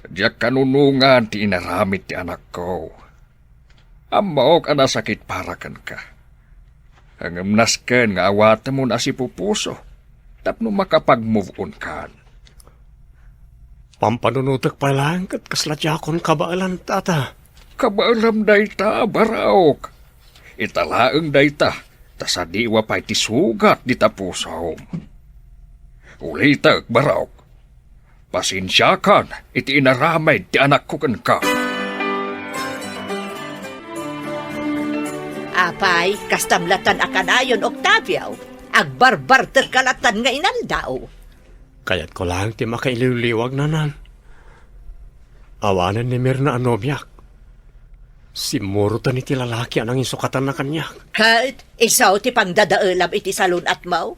Diak kanunongan ti inaramid ti anakko. Ammok a nasakit para kenka. Ngem nasken nga awatemon a sipupuso tapno makapag-move on kan. Pampanunotek pay laeng ket kasla diakon kabaelan, Tata. Kabaelam dayta, Barok. Ita laeng dayta, ta sadiwa pay ti sugat dita pusom. Ulitek, Barok. Pasensiakan iti inaramid ti anakko kenka. Apay, kastam lattan a kanayon, Octavio. Agbarbartekka lattan nga inaldaw. Kayatko laeng ti makailiwliwag, Nanang. Awanen ni Mirna a nobiak. Simmuroten iti lalaki a nanginsukatan kaniak. Ket isu ti pangdadaelam iti salun-atmo?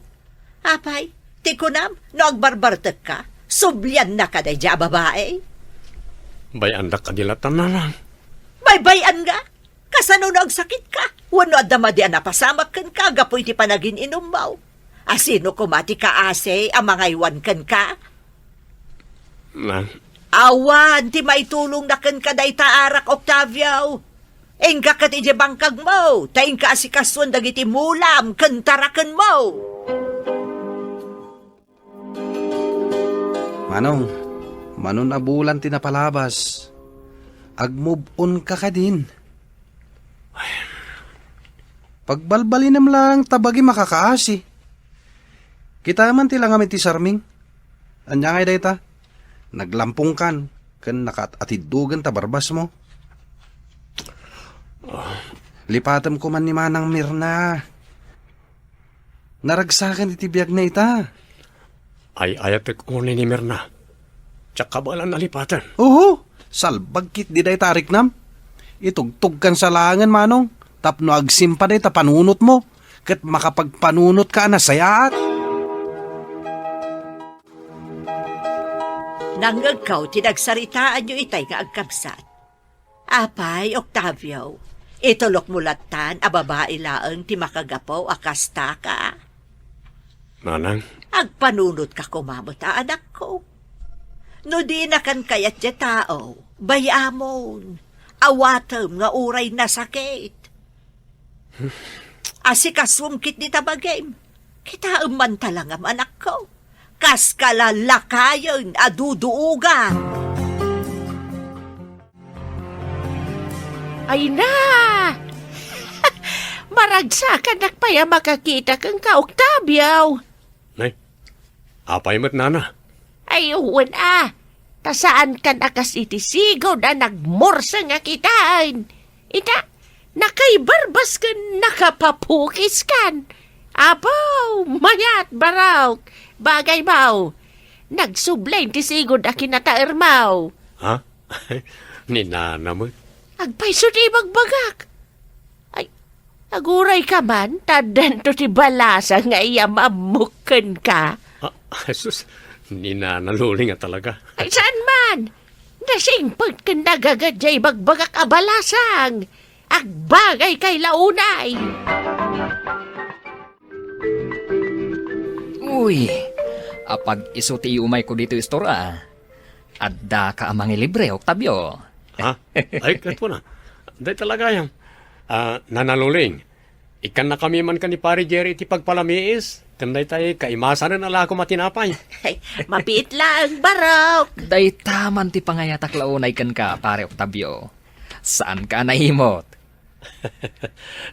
Apay, ti kunam, no agbarbartekka, subliannaka daydiay a babai? Bay-andak kadi lattan, Nanang. Baybay-an nga? Kasano no agsakitka? Wenno adda madi a napasamak kenka gapu iti panagin-inummo? A sino koma ti kaasi a mangaywan kenka? Nan- Awan ti maitulongna kenka dayta arak, Octavio. Inka ket idiay bangkagmo, ta inka asikasuen dagiti mulam ken tarakenmo. Manong, mano a bulan ti napalabas. Agmove on ka kadin. Pagbalbalinem laeng ta bagi makakaasi. Kita man ti langam iti sarming. Ania ngay dayta? Naglampongkan ken nakaat-atiddogen ta barbasmo. Lipatem koman ni Manang Mirna. Naragsakan iti biagna ita. Ay-ayatek unay ni Mirna. Diak kabaelan a lipaten. Oho, salbag ketdi dayta a riknam. Itugtogkan sa laengen, Manong, tapno agsimpa dayta panunotmo, ket makapagpanunotka a nasayaat. Nangngegko ti nagsaritaanyo itay nga agkabsat. Apay, Octavio, itulokmo lattan a babai laeng ti makagapu a kastaka? Nanang. Agpanunotka koma met a anakko. No dinakan kayat diay tao, bay-amon. Awatem nga uray nasakit. Asikasuem ketdi ta bagim. Kitaem man ta langam, anakko. Kaska lakayen a duduogan. Ay na! Maragsakanak pay a makakita kenka, Octavio. Nay, apay met, Nana? Ay, wen a. Ta saankan a kas iti sigud a nagmursa nga kitaen. Ita, nakaibarbas ken nakapapukiskan. Apo, mayat, Barok. Bagay mo. Nagsubli ti sigud a kinataermo. Ha? Ni Nana met. Agpayso ti ibagbagak. Ay, aguray ka man, ta addanto ti balasang nga iyam-ammok kenka. Ah, sus, ni Nana Luling a talaga. Ay, saan man? Nasingpet ken nagaga diay ibagbagak a balasang. Agbagay kay launay. Uy, apag isu ti iumayko ditoy istorya. Addaka a mangilibre, Octavio. Ha? Ay, ket kuna. Dayta la gayam. Ah, Nana Luling, ikkannakami man ken ni Pare Jerry iti pagpalamiis, ken daytay kaimasanen a lako a tinapay. Ay, mabiit laeng, Barok. Dayta man ti pangayatak la unay kenka, Pare Octavio. Saanka a naimot.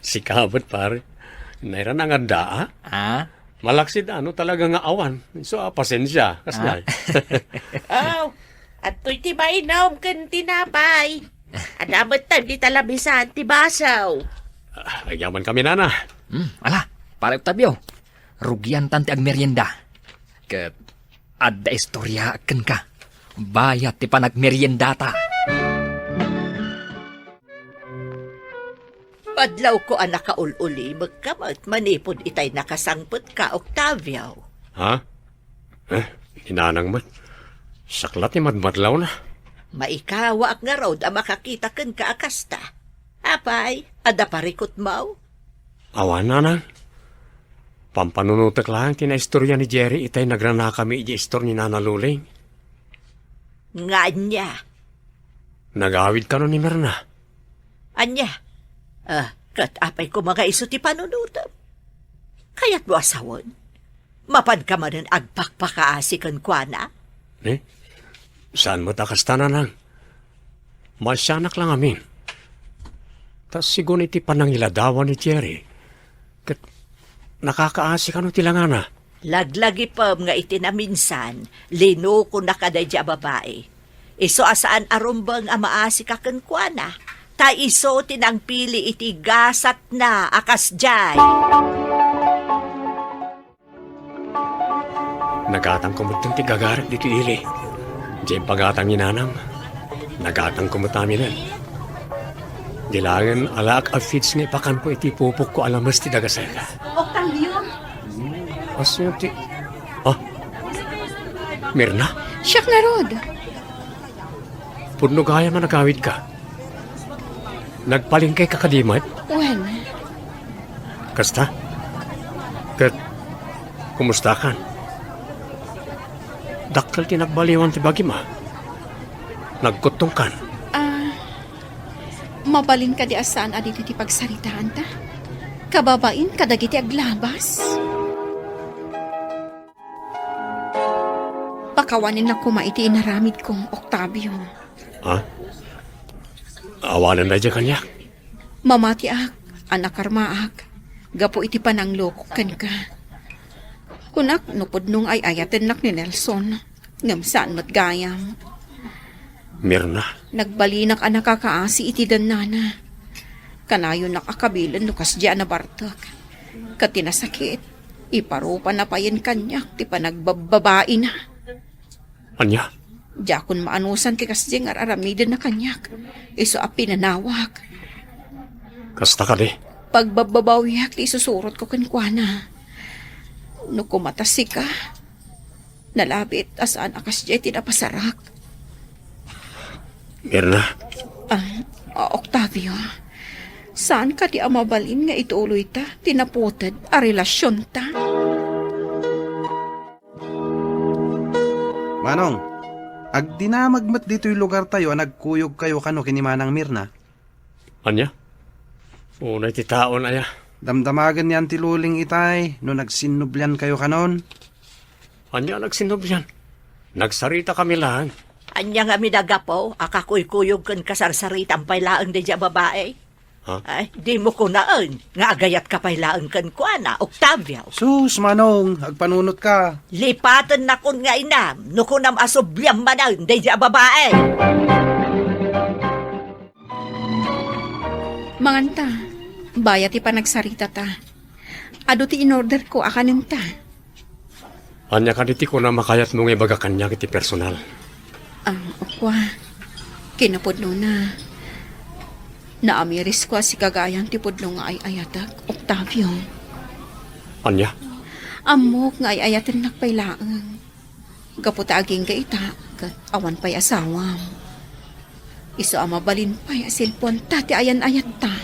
Sika met, pare. Naira nangadda, a? Ah? Malaksid, ano, talaga nga awan. So, ah, pasensia. Kasdiay. Ah. Aw, adtoy ti mainom ken tinapay. Adda met ti talabisan ti baso. Ah, agyaman kami, Nana. Hmm, ala, Pare Octavio, rugiantan ti agmerienda. Ket adda istoryaak kenka. Bayat ti panagmeriendata. Madlawko a nakaul-ulimekka met manipud itay nakasangpetka, Octavio. Ha? Eh, ni Nanang met. Sakla ti madmadlawna. Maikawaak ngarud a makakita kenka a kasta. Apay, adda parikutmo? Awan, Nanang. Pampanunotek laeng ti naistorya ni Jerry itay nagranakami idiay istor ni Nana Luling. Nga ania? Nagawid kano ni Mirna. Ania? Ah, ket apay koma nga isu ti panunotem? Kayatmo a sawen? Mapanka manen agpakpakaasi kenkuana? Eh? Saan met a kasta, Nanang? Maasianak la ngamin. Ta sigun iti panangiladawan ni Jerry, ket nakakaasi kano ti langana. Laglagipem nga iti naminsan, linukonaka daydiay a babai. Isu a saan a rumbeng a maasika kenkuana, ta isu ti nangpili iti gasatna a kasdiay. Nagatangko metten ti gagarek ditoy ili. Diay impagatang ni nanam. Nagatangko met aminen. Di laeng alaak a feeds nga ipakanko iti pupokko a lames ti dagasek. Octavio! Asino ti... Ah? Mirna? Siak ngarud. Pudno gayam a nagawidka. Nagpalengkeka kadi met? Wen. Kasta? Ket kumustakan? Dakkel ti nagbaliwan ti bagim, a? Nagkuttongkan? Ah, mabalin kadi a saan a ditoy ti pagsaritaanta? Kababain kadagiti aglabas? Pakawanennak koma iti inaramidko, Octavio. Ha? Awanen daydiay kaniak? Mamatiak a nakarmaak gapu iti pananglokok kenka. Kunak no pudno nga ay-ayatennak ni Nelson, ngem saan met gayam. Mirna. Nagbalinak a nakakaasi iti dannana. Kanayonak a kabilen no kasdiay a nabartek. Ket ti nasakit, iparupana payen kaniak ti panagbabbabaina. Ania? Diakon maanusan ti kasdiay nga ar-aramidenna kaniak. Isu a pinanawak. Kasta kadi? Pagbabbabawiak ti isusurotko kenkuana. No koma ta sika, nalabit a saan a kasdiay ti napasarak. Mirna. Ah, ah, Octavio, saan kadi a mabalin nga ituloyta ti naputed a relasionta? Manong, agdinamag met ditoy lugartayo a nagkuyogkayo kano ken ni Manang Mirna. Ania? Unay ti taon aya. Damdamagen ni Auntie Luling itay no nagsinnubliankayo kanon. Ania a nagsinnublian? Nagsaritakami laeng. Ania ngamin a gapu a kakuykuyog ken kasarsaritam pay laeng daydiay a babai? Ha? Ay, dimo kunaen nga agayatka pay laeng kenkuana, Octavio. Sus, Manong, agpanunotka. Lipatennakon nga inam no kunam a subliam manen daydiay a babai. Manganta, bayat ti panagsaritata. Adu ti inorderko a kanenta. Ania kadi ti kunam a kayatmo nga ibaga kaniak iti personal? Ah, kua, kinapudnona, naamirisko a sika gayam ti pudno nga ay-ayatek, Octavio. Ania? Ammok nga ay-ayatennak pay laeng. Gapu ta agingga ita, ket awan pay asawam. Isu a mabalin pay a silpuanta ti ayan-ayatta.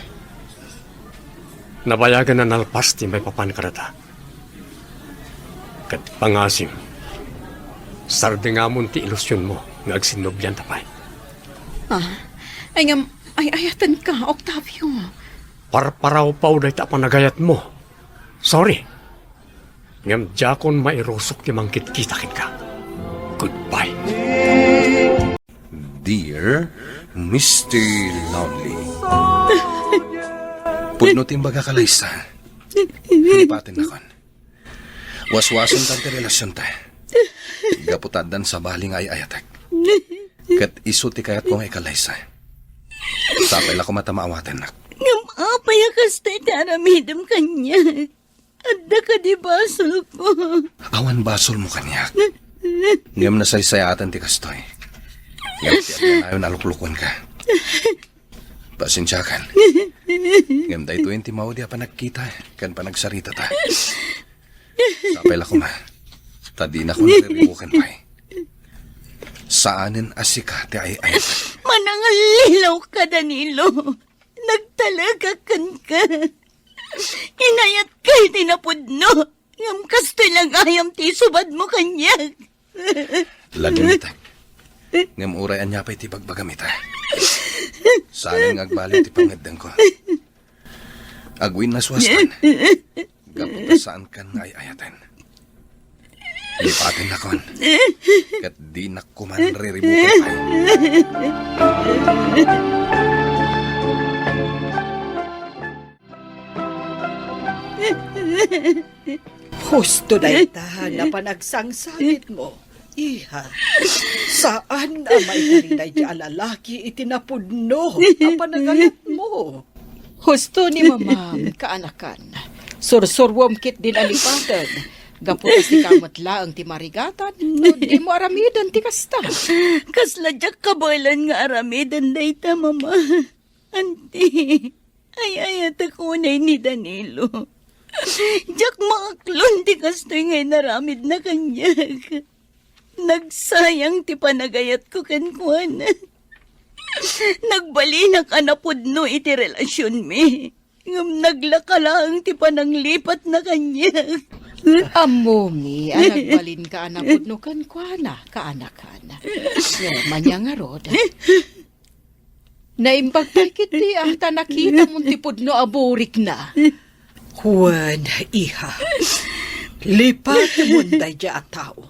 Nabayagen a nalpas ti maipapan kadata. Ket pangasim, sardingamon ti ilusionmo nga agsinnublianta pay. Ah, ay ngem, ay-ayatenka, Octavio. Parparawpaw dayta a panagayatmo. Sorry. Ngem diakon mairusok ti mangkitkita kenka. Goodbye. Dear Mister Lonely. Pudno ti imbagak a Laysa. Lipatennakon. Waswasentan ti relasionta. Gapu ta addan sabali nga ay-ayatek. Ket isu ti kayatko nga ikalaysa. Sapay la koma ta maawatennak. Ngem apay a kasta ti aramidem kaniak? Adda kadi basolko? Awan basolmo kaniak. Ngem nasaysayaatan ti kastoy. Ngem ti agnanayon a luklukuenka. Pasensiakan. Ngem daytoyen ti maudi a panagkita ken panagsaritata. Sapay la koma. Ta dinakon riribuken pay. Saanen a sika ti ay-ayatek. Manangallilaw ka, Danilo. Nagtalekak kenka. Inayatka iti napudno, ngem kastoy la gayam ti isubadmo kaniak. Lagim ita. Ngem uray ania pay ti bagbagam ita, saanen nga agbaliw ti pangngeddengko. Agwinnaswastan. Gapu ta saankan nga ay-ayaten. Lipatennakon. Ket dinak koma riribuken pay. Husto dayta nga panagsangsangitmo, iha. Saan a maikari daydi a lalaki iti napudno a panagayatmo. Husto ni mamam, kaanakan. Sursuruem ketdin a lipaten. Gapu ta sika met laeng ti marigatan, no dimo aramiden ti kasta. Kasla diak kabaelan nga aramiden dayta, mama. Anti, ay-ayatek unay ni Danilo. Diak maaklon ti kastoy nga inaramidna kaniak. Nagsayang ti panagayatko kenkuana. Nagbalinak a napudno iti relasionmi. Ngem naglaka laeng ti pananglipatna kaniak. Ammomi a nagbalinka a napudno kenkuana, kaanakan. Ngem ania ngarud? Naimbag pay ketdi a ta nakitamon ti pudno a burikna. Wen, iha, lipatemon daydi a tao.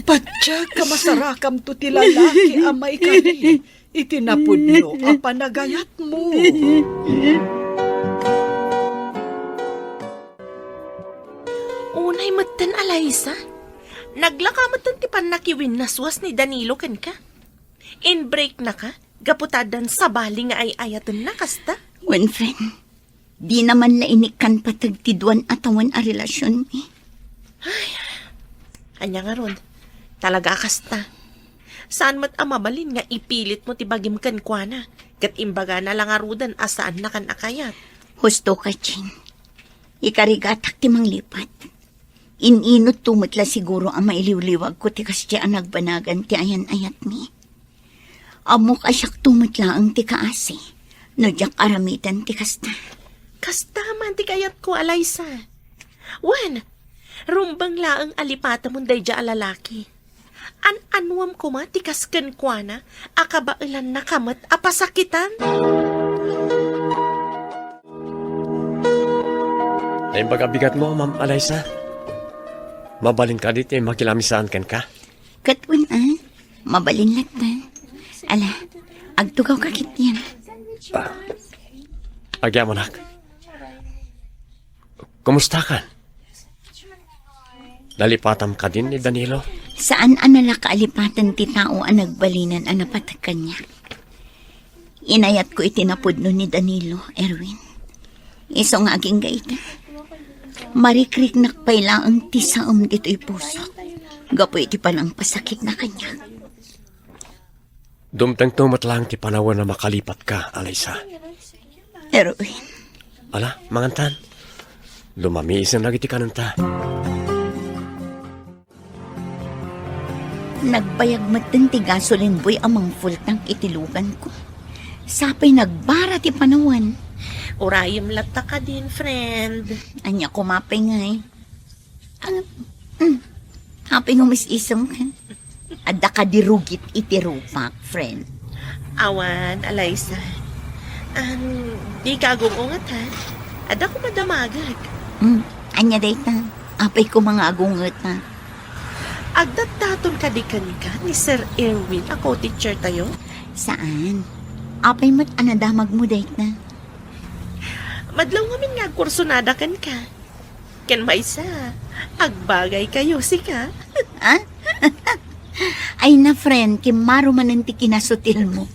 Patiek a masarakamto ti lalaki a maikari iti napudno a panagayatmo. Unay metten, Alaysa. Naglaka metten ti pannakiwinnaswas ni Danilo kenka. Inbreaknaka gapu ta addan sabali nga ay-ayatenna kasta? Wen, friend, dina man la inikkan pateg ti duan a tawen a relasionmi. Ay, ania ngarud? Talaga a kasta. Saan met a mabalin nga ipilitmo ti bagim kenkuana, ket imbagana la ngaruden a saannakan a kayat. Husto ka, Jean. Ikarigatak ti manglipat. In-inutto met la siguro a mailiwliwagko ti kasdi a nagbanagan ti ayan-ayatmi. Ammok a siakto met laeng ti kaasi no diak aramiden ti kasta. Kasta man ti kayatko, Alaysa. Wen, rumbeng laeng a lipatemon daydi a lalaki. An-anuam koma ti kas kenkuana a kabaelannaka met a pasakitan? Naimbag a bigatmo, Ma'am Alaysa. Mabalin kadi ti makilamisaan kenka? Ket wen a, mabalin latta. Ala, agtugawka ketdin. Ah, agyamanak. Kumustakan? Nalipatam kadin ni Danilo? Saan a nalaka a lipaten ti tao a nagbalinen a napateg kaniak. Inayatko iti napudno ni Danilo, Erwin. Isu nga agingga ita, marikriknak pay laeng ti saem ditoy pusok gapu iti panangpasakitna kaniak. Dumtengto met laeng ti panawen a makalipatka, Alaysa. Erwin. Ala, mangantan. Lumamiisen dagiti kanenta. Nagbayag metten ti gasoline boy a mangfull tank iti luganko. Sapay nagbara ti panawen. Urayem latta kadin, friend. Ania koma pay ngay? Ah, mm. Apay nga umis-isem ken? Adda kadi rugit iti rupak, friend? Awan, Alaysa. An, dika agung-unget, ha? Adda koma damagek. Mm. Ania dayta? Apay koma nga agunget, ha? Agdatdaton kadi kenka ni Sir Erwin a co-teacher tayo? Saan? Apay met a nadamagmo dayta? Madlaw ngamin nga agkursonada kenka. Ken maysa, agbagay kayo, sika. Ah? Ay na, friend, kimmaro manen ti kinasutilmo.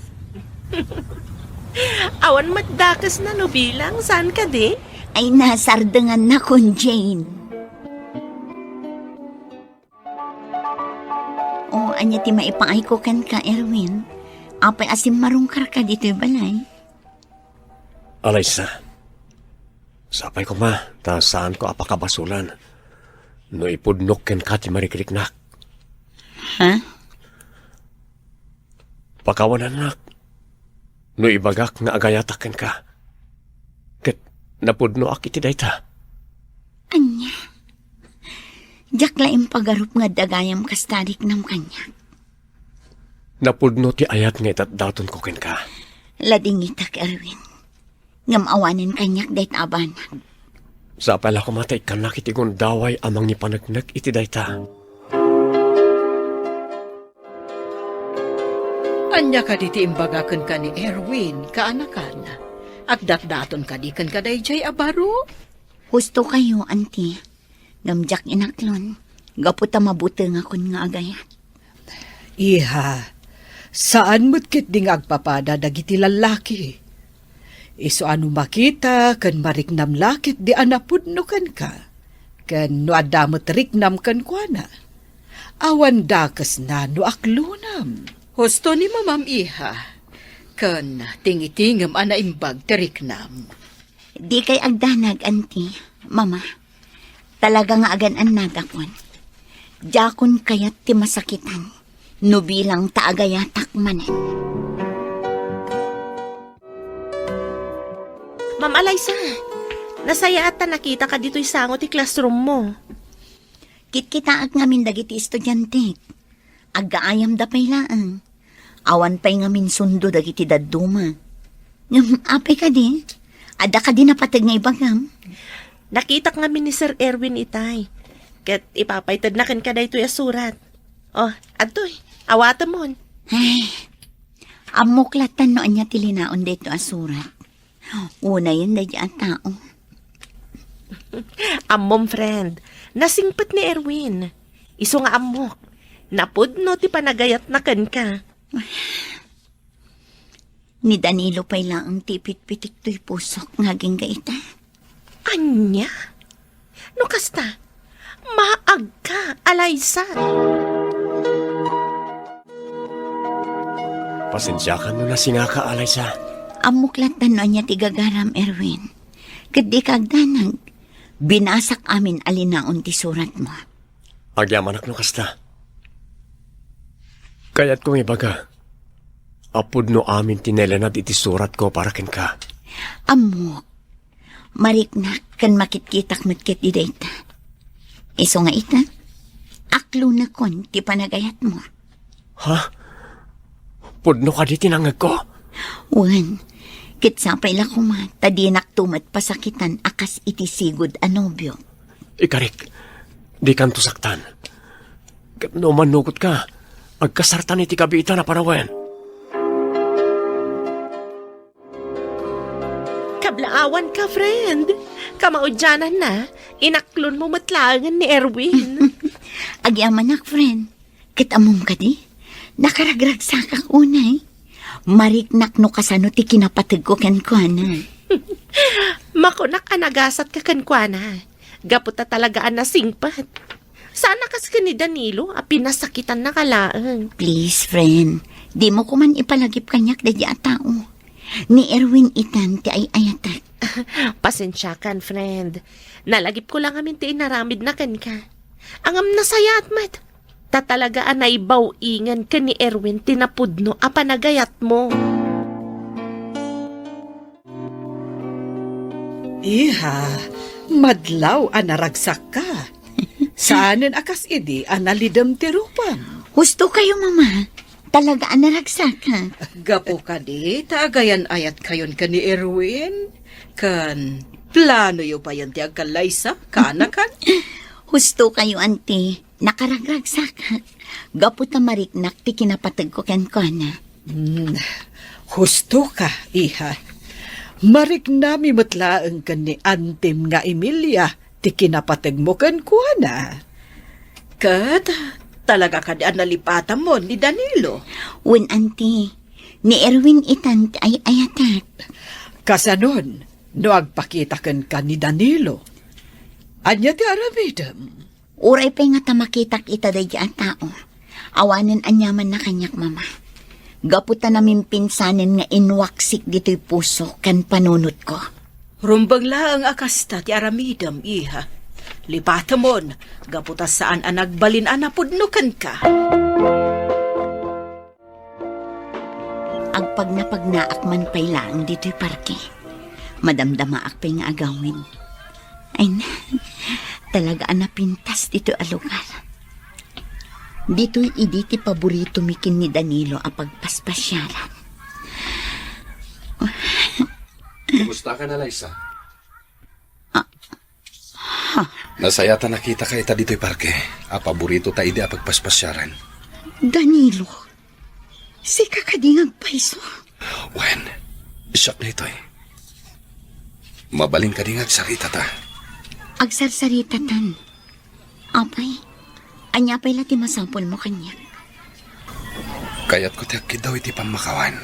Awan met dakesna no bilang, saan kadi? Ay na, sardenganna kon Jane. O, ania ti maipaayko kenka, Erwin? Apay a simmarungkarka ditoy balay? Alaysa, sapay koma, ta saanko a pakabasolan no ipudnok kenka ti marikriknak. Ha? Pakawanannak no ibagak nga agayatak kenka. Ket napudnoak iti dayta. Ania? Diak la impagarup nga adda gayam kasta a riknam kaniak. Napudno ti ayat nga idatdatonko kenka. Ladingitak, Erwin. Ngem awanen kaniak dayta a banag. Sapay la koma ta ikkannak iti gundaway a mangipaneknek iti dayta. Ania kadi ti imbaga kenka ni Erwin, kaanakan? Agdatdaton kadi kenka daydiay a baro? Husto kayo, Auntie. Ngem diak inaklon, gapu ta mabutengakon nga agayat. Iha, saan met ketdi nga agpapada dagiti lallaki. Isu a no makita ken mariknam la ketdi a napudno kenka, ken no adda met riknam kenkuana, awan dakesna no aklonam. Husto ni Mamam, iha, ken tingitingem a naimbag ti riknam. Dikay agdanag, Auntie, Mama. Talaga nga agan-annadakon. Diakon kayat ti masakitan no bilang ta agayatak manen. Ma'am Alaysa, nasayaat ta nakitaka ditoy sango ti classroom mo. Kitkitaak ngamin dagiti estudiantek. Aggaayamda pay laeng. Awan pay ngamin sundo dagiti dadduma. Ngem apay kadi? Adda kadi napateg nga ibagam? Nakitak ngamin ni Sir Erwin itay. Ket ipapaytedna kenka daytoy a surat. Oh, adtoy, awatemon. Ay, ammok latta no ania ti linaon daytoy a surat. Unayen daydi a tao. Ammom, friend, nasingpet ni Erwin. Isu nga ammok, napudno ti panagayatna kenka. Ni Danilo pay laeng ti ipitpitik toy pusok nga agingga ita. Ania? No kasta, maagka, Alaysa. Pasensiakan no nasingaka, Alaysa. Ammok latta no ania ti gagaram, Erwin. Ket dika agdanag. Binasak amin a linaon ti suratmo. Agyamanak no kasta. Kayatko nga ibaga, a pudno amin ti nailunad iti suratko para kenka. Ammok. Mariknak ken makitkitak met ketdi dayta. Isu nga ita, aklonekon ti panagayatmo. Ha? Pudno kadi ti nangngegko? Wen, ket sapay la koma ta dinakto met pasakitan a kas iti sigud a nobio. Ikarik, dikanto saktan. Ket no mannugotka, agkasartan iti kabiitan a panawen. Kablaawanka, friend. Kamaudiananna, inaklonmo met laengen ni Erwin. Agyamanak, friend. Ket ammom kadi, nakaragragsakak unay. Mariknak no kasano ti kinapategko kenkuana. Makunak a nagasatka kenkuana. Gapu ta talaga a nasingpet. Saan a kas ken ni Danilo a pinasakitannaka laeng. Please, friend, dimo koman ipalagip kaniak daydi a tao. Ni Erwin itan ti ay-ayatek. Pasensiakan, friend. Nalagipko la ngamin ti inaramidna kenka. Ngem nasayaat met. Ta talaga a naibaw-ingen ken ni Erwin ti napudno a panagayatmo. Iha, madlaw a naragsakka. Saanen a kas idi a nalidem ti rupam. Husto kayo, Mama. Talaga a naragsakak. Gapu kadi ta agayan-ayat kayon ken ni Erwin, ken planoyo payen ti agkallaysa, kaanakan? Husto kayo, Auntie. Nakaragragsakak. Gapu ta mariknak ti kinapategko kenkuana. Hmm, husto ka, iha. Mariknami met laeng ken ni Antim nga Emilia ti kinapategmo kenkuana. Ket talaga kadi a nalipatamon ni Danilo? Wen, Auntie, ni Erwin itan ti ay-ayatek. Kasanon no agpakita kenka ni Danilo? Ania ti aramidem? Uray pay ngata makitak ita daydi a tao, awanen aniamanna kaniak, Mama. Gapu ta namimpinsanen nga inwaksik ditoy puso ken panunotko. Rumbeng laeng a kasta ti aramidem, iha. Lipatemon, gapu ta saan a nagbalin a napudno kenka. Agpagnapagnaak man pay laeng ditoy parke. Madamdamaak pay nga agawid. Ay na, talaga a napintas ditoy a lugar. Ditoy idi ti paboritomi ken ni Danilo a pagpaspasiaran. Kumusta ka na, Liza? Ah. Ha? Nasayaat a nakitaka ita ditoy parke a paboritota idi a pagpaspasiaran. Danilo, sika kadi nga agpayso? Wen, siak daytoy. Mabalin kadi nga agsaritata? Agsarsaritatan. Apay, ania pay la ti masapulmo kaniak? Kayatko ti agkiddaw iti pammakawan.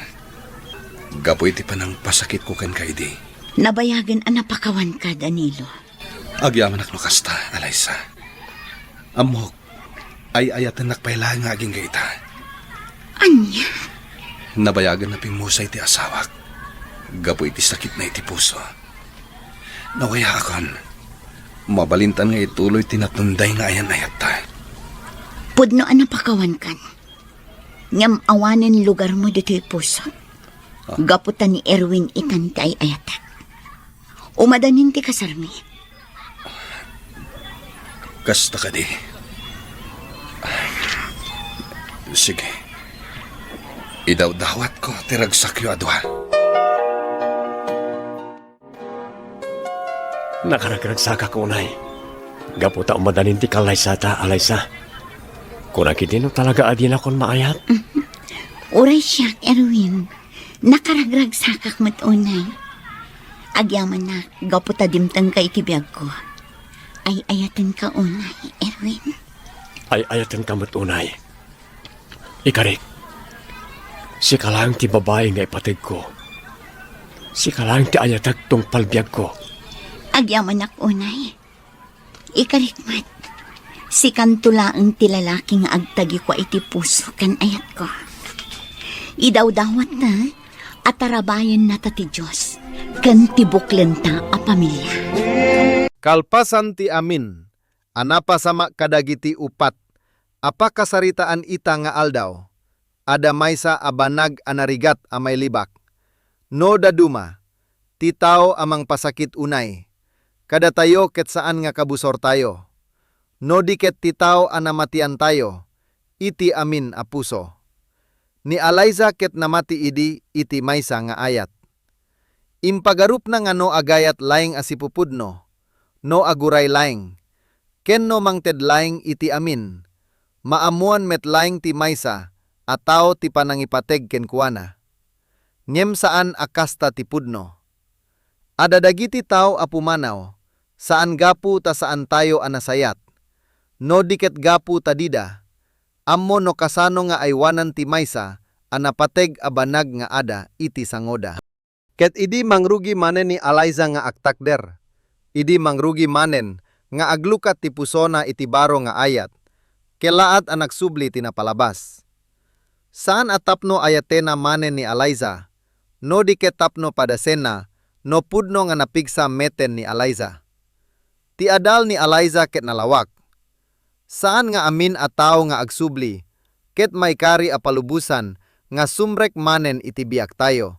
Gapu iti panangpasakitko kenka idi. Nabayagen a napakawanka, Danilo. Agyamanak no kasta, Alaysa. Ammok, ay-ayatennak pay laeng nga agingga ita. Ania? Nabayagen a pimmusay ti asawak gapu iti sakitna iti puso. Nawayaakon. Mabalintan nga ituloy ti natunday nga ayan-ayatta. Pudno a napakawankan. Ngem awanen lugarmo ditoy pusok. Ah. Gapu ta ni Erwin itan ti ay-ayatak. Umadanin ti kasarmi. Kasta kadi. Sige. Idawdawatko ti ragsakyo a dua. Nakaragragsakak unay. Gapu ta umadanin ti kallaysata, Alaysa. Kuna ketdi no talaga a dinakon maayat? Uray siak, Erwin. Nakaragragsakak met unay. Agyamanak gapu ta dimtengka iti biagko. Ay-ayatenka unay, Erwin. Ay-ayatenka met unay. Ikarik, sika laeng ti babai nga ipategko. Sika laeng ti ayatek tungpal biagko. Agyamanak unay. Ikarik met, sikanto laeng ti lalaki nga agtagikua iti puso ken ayatko. Idawdawat ta, a tarabayennata ti Dios ken ti buklenta a pamilia. Kalpasan ti amin a napasamak kadagiti upat a pakasaritaan ita nga aldaw, adda maysa a banag a narigat a mailibak. No daduma, ti tao a mangpasakit unay, kadatayo ket saan nga kabusortayo. No di ket ti tao a namatiantayo iti amin a puso. Ni Alaysa ket namati idi iti maysa nga ayat. Impagarupna nga no agayat laeng a sipupudno, no aguray laeng, ken no mangted laeng iti amin, maammoan met laeng ti maysa a tao ti panangipateg kenkuana. Ngem saan a kasta ti pudno. Adda dagiti tao a pumanaw, saan gapu ta saantayo a nasayat. No di ket gapu ta dida, ammo no kasano nga aywanan ti maysa a napateg a banag nga ada iti sangoda. Ket idi mangrugi manen ni Alaysa nga agtakder, idi mangrugi manen nga aglukat ti pusona iti baro nga ayat, kellaat a nagsubli ti napalabas. Saan a tapno ayatena manen ni Alaysa, no di ket tapno padasenna no pudno nga napigsa meten ni Alaysa. Ti adal ni Alaysa ket nalawak. Saan nga amin a tao nga agsubli ket maikari a palubosan nga sumrek manen iti biagtayo.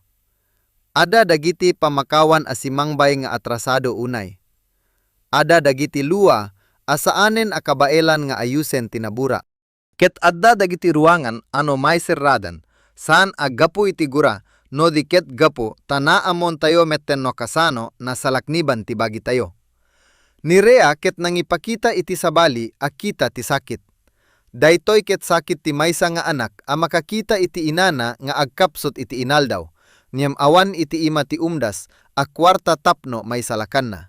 Adda dagiti pammakawan a simangbay nga atrasado unay. Adda dagiti lua a saanen a kabaelan nga ayusen ti nabura. Ket adda dagiti ruangan a no maiserradan, saan a gapu iti gura, no di ket gapu ta naammoantayo metten no kasano nasalakniban ti bagitayo. Ni Rhea ket nangipakita iti sabali a kita ti sakit. Daytoy ket sakit ti maysa nga anak a makakita iti inana nga agkapsut iti inaldaw, ngem awan iti ima ti umdas a kuarta tapno maisalakanna.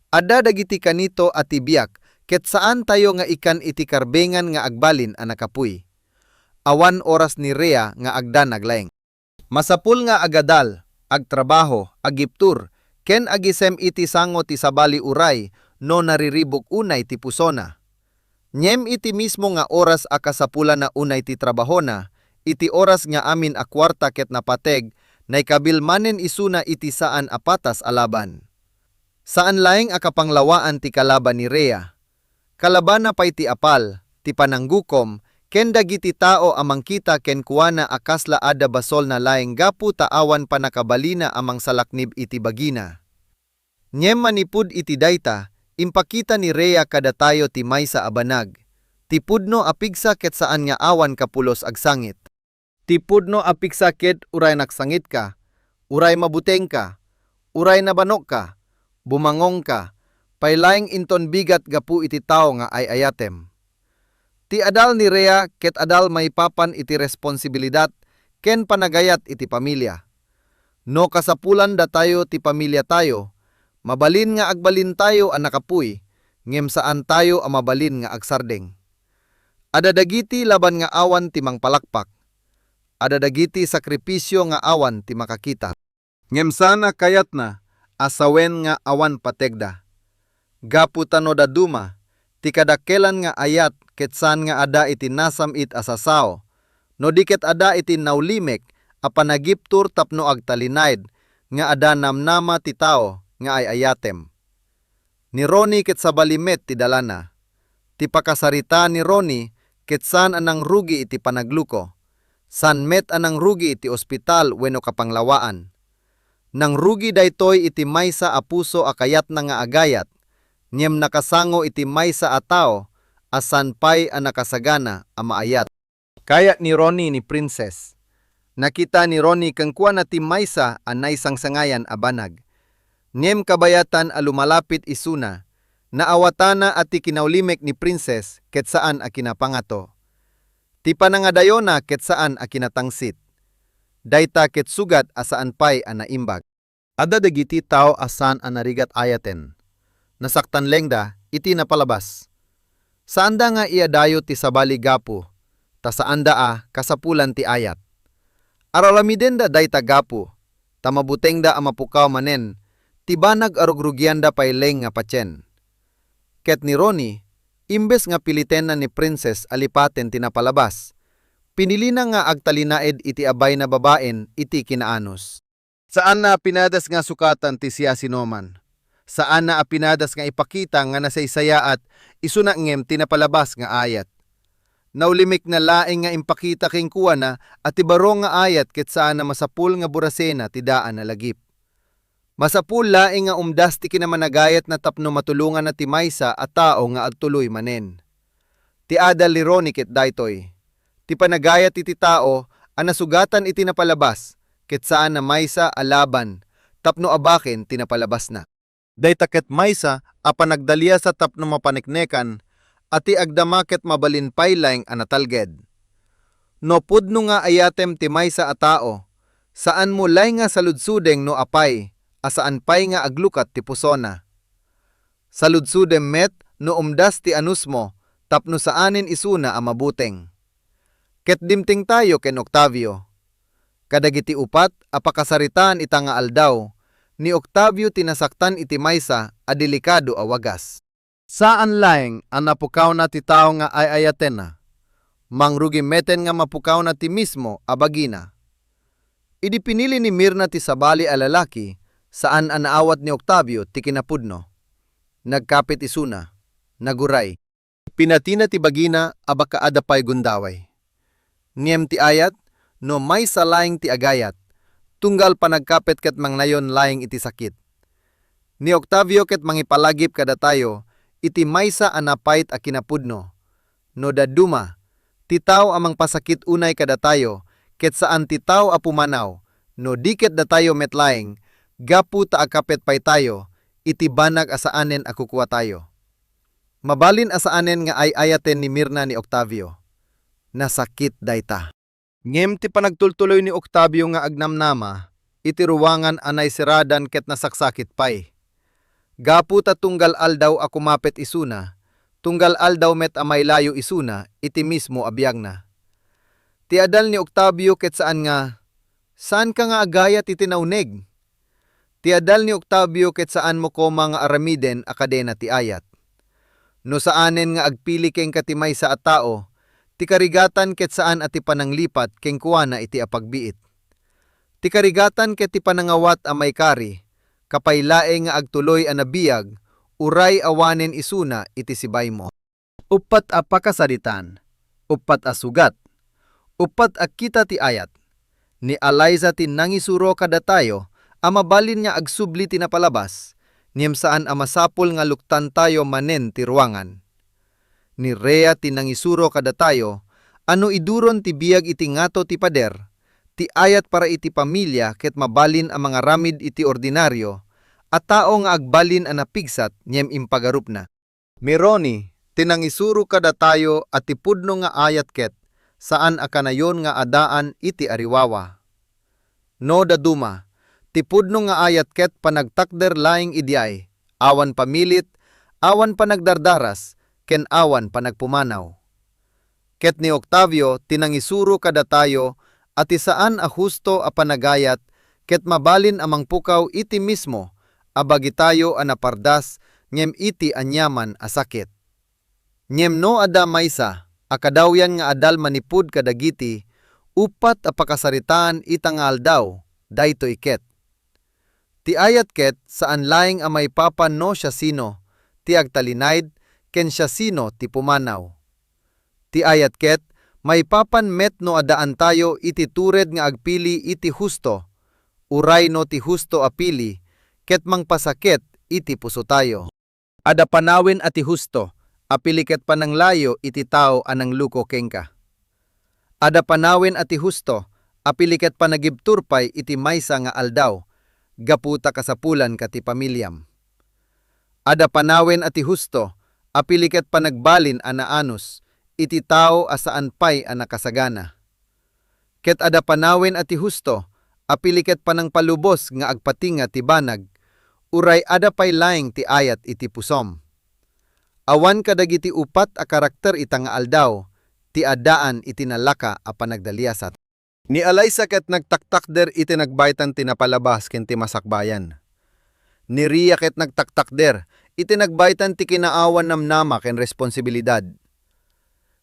Adda dagiti kanito a ti biag ket saantayo nga ikan iti karbengan nga agbalin a nakapuy. Awan oras ni Rhea nga agdanag laeng. Masapul nga agadal, agtrabaho, agiptur, ken agisem iti sango ti sabali uray no nariribuk unay ti pusona. Ngem iti mismo nga oras a kasapulanna unay ti trabahona, iti oras nga amin a kuarta ket napateg, naikabil manen isuna iti saan a patas a laban. Saan laeng a kapanglawaan ti kalaban ni Rhea. Kalabanna pay ti apal, ti pananggukom, ken dagiti tao a mangkita kenkuana a kasla adda basolna laeng gapu ta awan pannakabalina a mangsalaknib iti bagina. Ngem manipud iti dayta, impakita ni Rhea kadatayo ti maysa a banag, ti pudno a pigsa ket saan nga awan kapulos agsangit. Ti pudno a pigsa ket uray nagsangitka, uray mabutengka, uray nabanokka, bumangongka, pay laeng inton bigat gapu iti tao nga ay-ayatem. Ti adal ni Rhea ket adal maipapan iti responsibilidad ken panagayat iti pamilia. No kasapulan datayo ti pamiliatayo, mabalin nga agbalintayo a nakapuy, Ngem saantayo a mabalin nga agsardeng. Adda dagiti laban nga awan ti mangpalakpak. Adda dagiti sakripisio nga awan ti makakita. Ngem saan a kayatna a sawen nga awan pategda. Gapu ta no dadduma, ti kadakkelan nga ayat ket saan nga adda iti nasam-it a sasao, no di ket adda iti naulimek a panagiptur tapno agtalinaed nga adda namnama ti tao nga ay-ayatem. Ni Ronnie ket sabali met ti dalana. Ti pakasarita ni Ronnie ket saan a nangrugi iti panagluko. Saan met a nangrugi iti ospital wenno kapanglawaan. Nangrugi daytoy iti maysa a puso a kayatna nga agayat, ngem nakasango iti maysa a tao a saan pay a nakasagana a maayat. Kayat ni Ronnie ni Princess. Nakita ni Ronnie kenkuana ti maysa a naisangsangayan a banag. Ngem kabayatan a lumalapit isuna, naawatana a ti kinaulimek ni Princess ket saan a kinapangato. Ti panangadayona ket saan a kinatangsit. Dayta ket sugat a saan pay a naimbag. Adda dagiti tao a saan a narigat ayaten. Nasaktan laeng da iti napalabas. Saanda nga iadayo ti sabali gapu ta saanda a kasapulan ti ayat. Ar-aramidenda dayta gapu ta mabutengda a mapukaw manen ti banag a rugrugianda pay laeng nga patien. Ket ni Ronnie, imbes nga pilitenna ni Princess a lipaten ti napalabas, pinilina nga agtalinaed iti abayna babaen iti kinaanus. Saanna a pinadas nga sukatan ti siasinoman. Saanna a pinadas nga ipakita nga nasaysayaat isuna ngem ti napalabas nga ayat. Naulimekna laeng nga impakita kenkuana a ti baro nga ayat ket saan a masapul nga burasena ti daan a lagip. Masapul laeng nga umdas ti kinamanagayatna tapno matulonganna ti maysa a tao nga agtuloy manen. Ti adal ni Ronnie ket daytoy. Ti panagayat iti tao a nasugatan iti napalabas ket saan a maysa a laban tapno abaken ti napalabasna. Dayta ket maysa a panagdaliasa tapno mapaneknekan a ti agdama ket mabalin pay laeng a natalged. No pudno nga ayatem ti maysa a tao, saanmo laeng nga saludsodeng no apay a saan pay nga aglukat ti pusona. Saludsodem met no umdas ti anusmo tapno saanen isuna a mabuteng. Ket dimtengtayo ken Octavio. Kadagiti upat a pakasaritaan ita nga aldaw, ni Octavio ti nasaktan iti maysa a delikado a wagas. Saan laeng a napukawna ti tao nga ay-ayatenna. Mangrugi meten nga mapukawna ti mismo a bagina. Idi pinili ni Mirna ti sabali a lalaki, saan a naawat ni Octavio ti kinapudno. Nagkapit isuna. Naguray. Pinatina ti bagina a baka adda pay gundaway. Ngem ti ayat, no maysa laeng ti agayat, tunggal panagkapit ket mangnayon laeng iti sakit. Ni Octavio ket mangipalagip kadatayo iti maysa a napait a kinapudno. No dadduma, ti tao a mangpasakit unay kadatayo ket saan ti tao a pumanaw, no di ket datayo met laeng, gapu ta agkapit pay tayo iti banag a saanen a kukuatayo. Mabalin a saanen nga ay-ayaten ni Mirna ni Octavio. Nasakit dayta. Ngem ti panagtultuloy ni Octavio nga agnamnama iti ruangan a naiseradan ket nasaksakit pay. Gapu ta tunggal aldaw a kumapit isuna, tunggal aldaw met a mailayo isuna iti mismo a biagna. Ti adal ni Octavio ket saan nga, saanka nga agayat iti nauneg. Ti adal ni Octavio ket saanmo koma nga aramiden a kadena ti ayat. No saanen nga agpili kenka ti maysa a tao, ti karigatan ket saan a ti pananglipat kenkuana iti apagbiit. Ti karigatan ket ti panangawat a maikari, kapay laeng nga agtuloy a nabiag, uray awanen isuna iti sibaymo. Uppat a pakasaritaan, uppat a sugat, uppat a kita ti ayat. Ni Eliza ti nangisuro kadatayo a mabalin nga agsubli ti napalabas, ngem saan a masapul nga luktantayo manen ti ruangan. Ni Rhea ti nangisuro kadatayo a no iduron ti biag iti ngato ti pader, ti ayat para iti pamilia ket mabalin a mangaramid iti ordinario a tao nga agbalin a napigsat ngem impagarupna. Ni Ronnie ti nangisuro kadatayo a ti pudno nga ayat ket saan a kanayon nga adaan iti ariwawa. No dadduma, ti pudno nga ayat ket panagtakder laeng idiay, awan pamilit, awan panagdardaras, ken awan panagpumanaw. Ket ni Octavio ti nangisuro kadatayo a ti saan a husto a panagayat ket mabalin a mangpukaw iti mismo a bagitayo a napardas ngem iti aniaman a sakit. Ngem no adda maysa a kadawyan nga adal manipud kadagiti uppat a pakasaritaan ita nga aldaw, daytoy ket. Ti ayat ket saan laeng a maipapan no siasino ti agtalinaed ken siasino ti pumanaw. Ti ayat ket maipapan met no addaantayo iti tured nga agpili iti husto, uray no ti husto a pili ket mangpasakit iti pusotayo. Adda panawen a ti husto a pili ket pananglayo iti tao a nangluko kenka. Adda panawen a ti husto a pili ket panagibtur pay iti maysa nga aldaw gapu ta kasapulanka ti pamiliam. Adda panawen a ti husto a pili ket panagbalin a naanus iti tao a saan pay a nakasagana. Ket adda panawen a ti husto a pili ket panangpalubos nga agpatinga ti banag, uray adda pay laeng ti ayat iti pusom. Awan kadagiti uppat a karakter ita nga aldaw ti addaan iti nalaka a panagdaliasat. Ni Alaysa ket nagtaktakder iti nagbaytan ti napalabas ken ti masakbayan. Ni Ria ket nagtaktakder iti nagbaytan ti kinaawan namnama ken responsibilidad.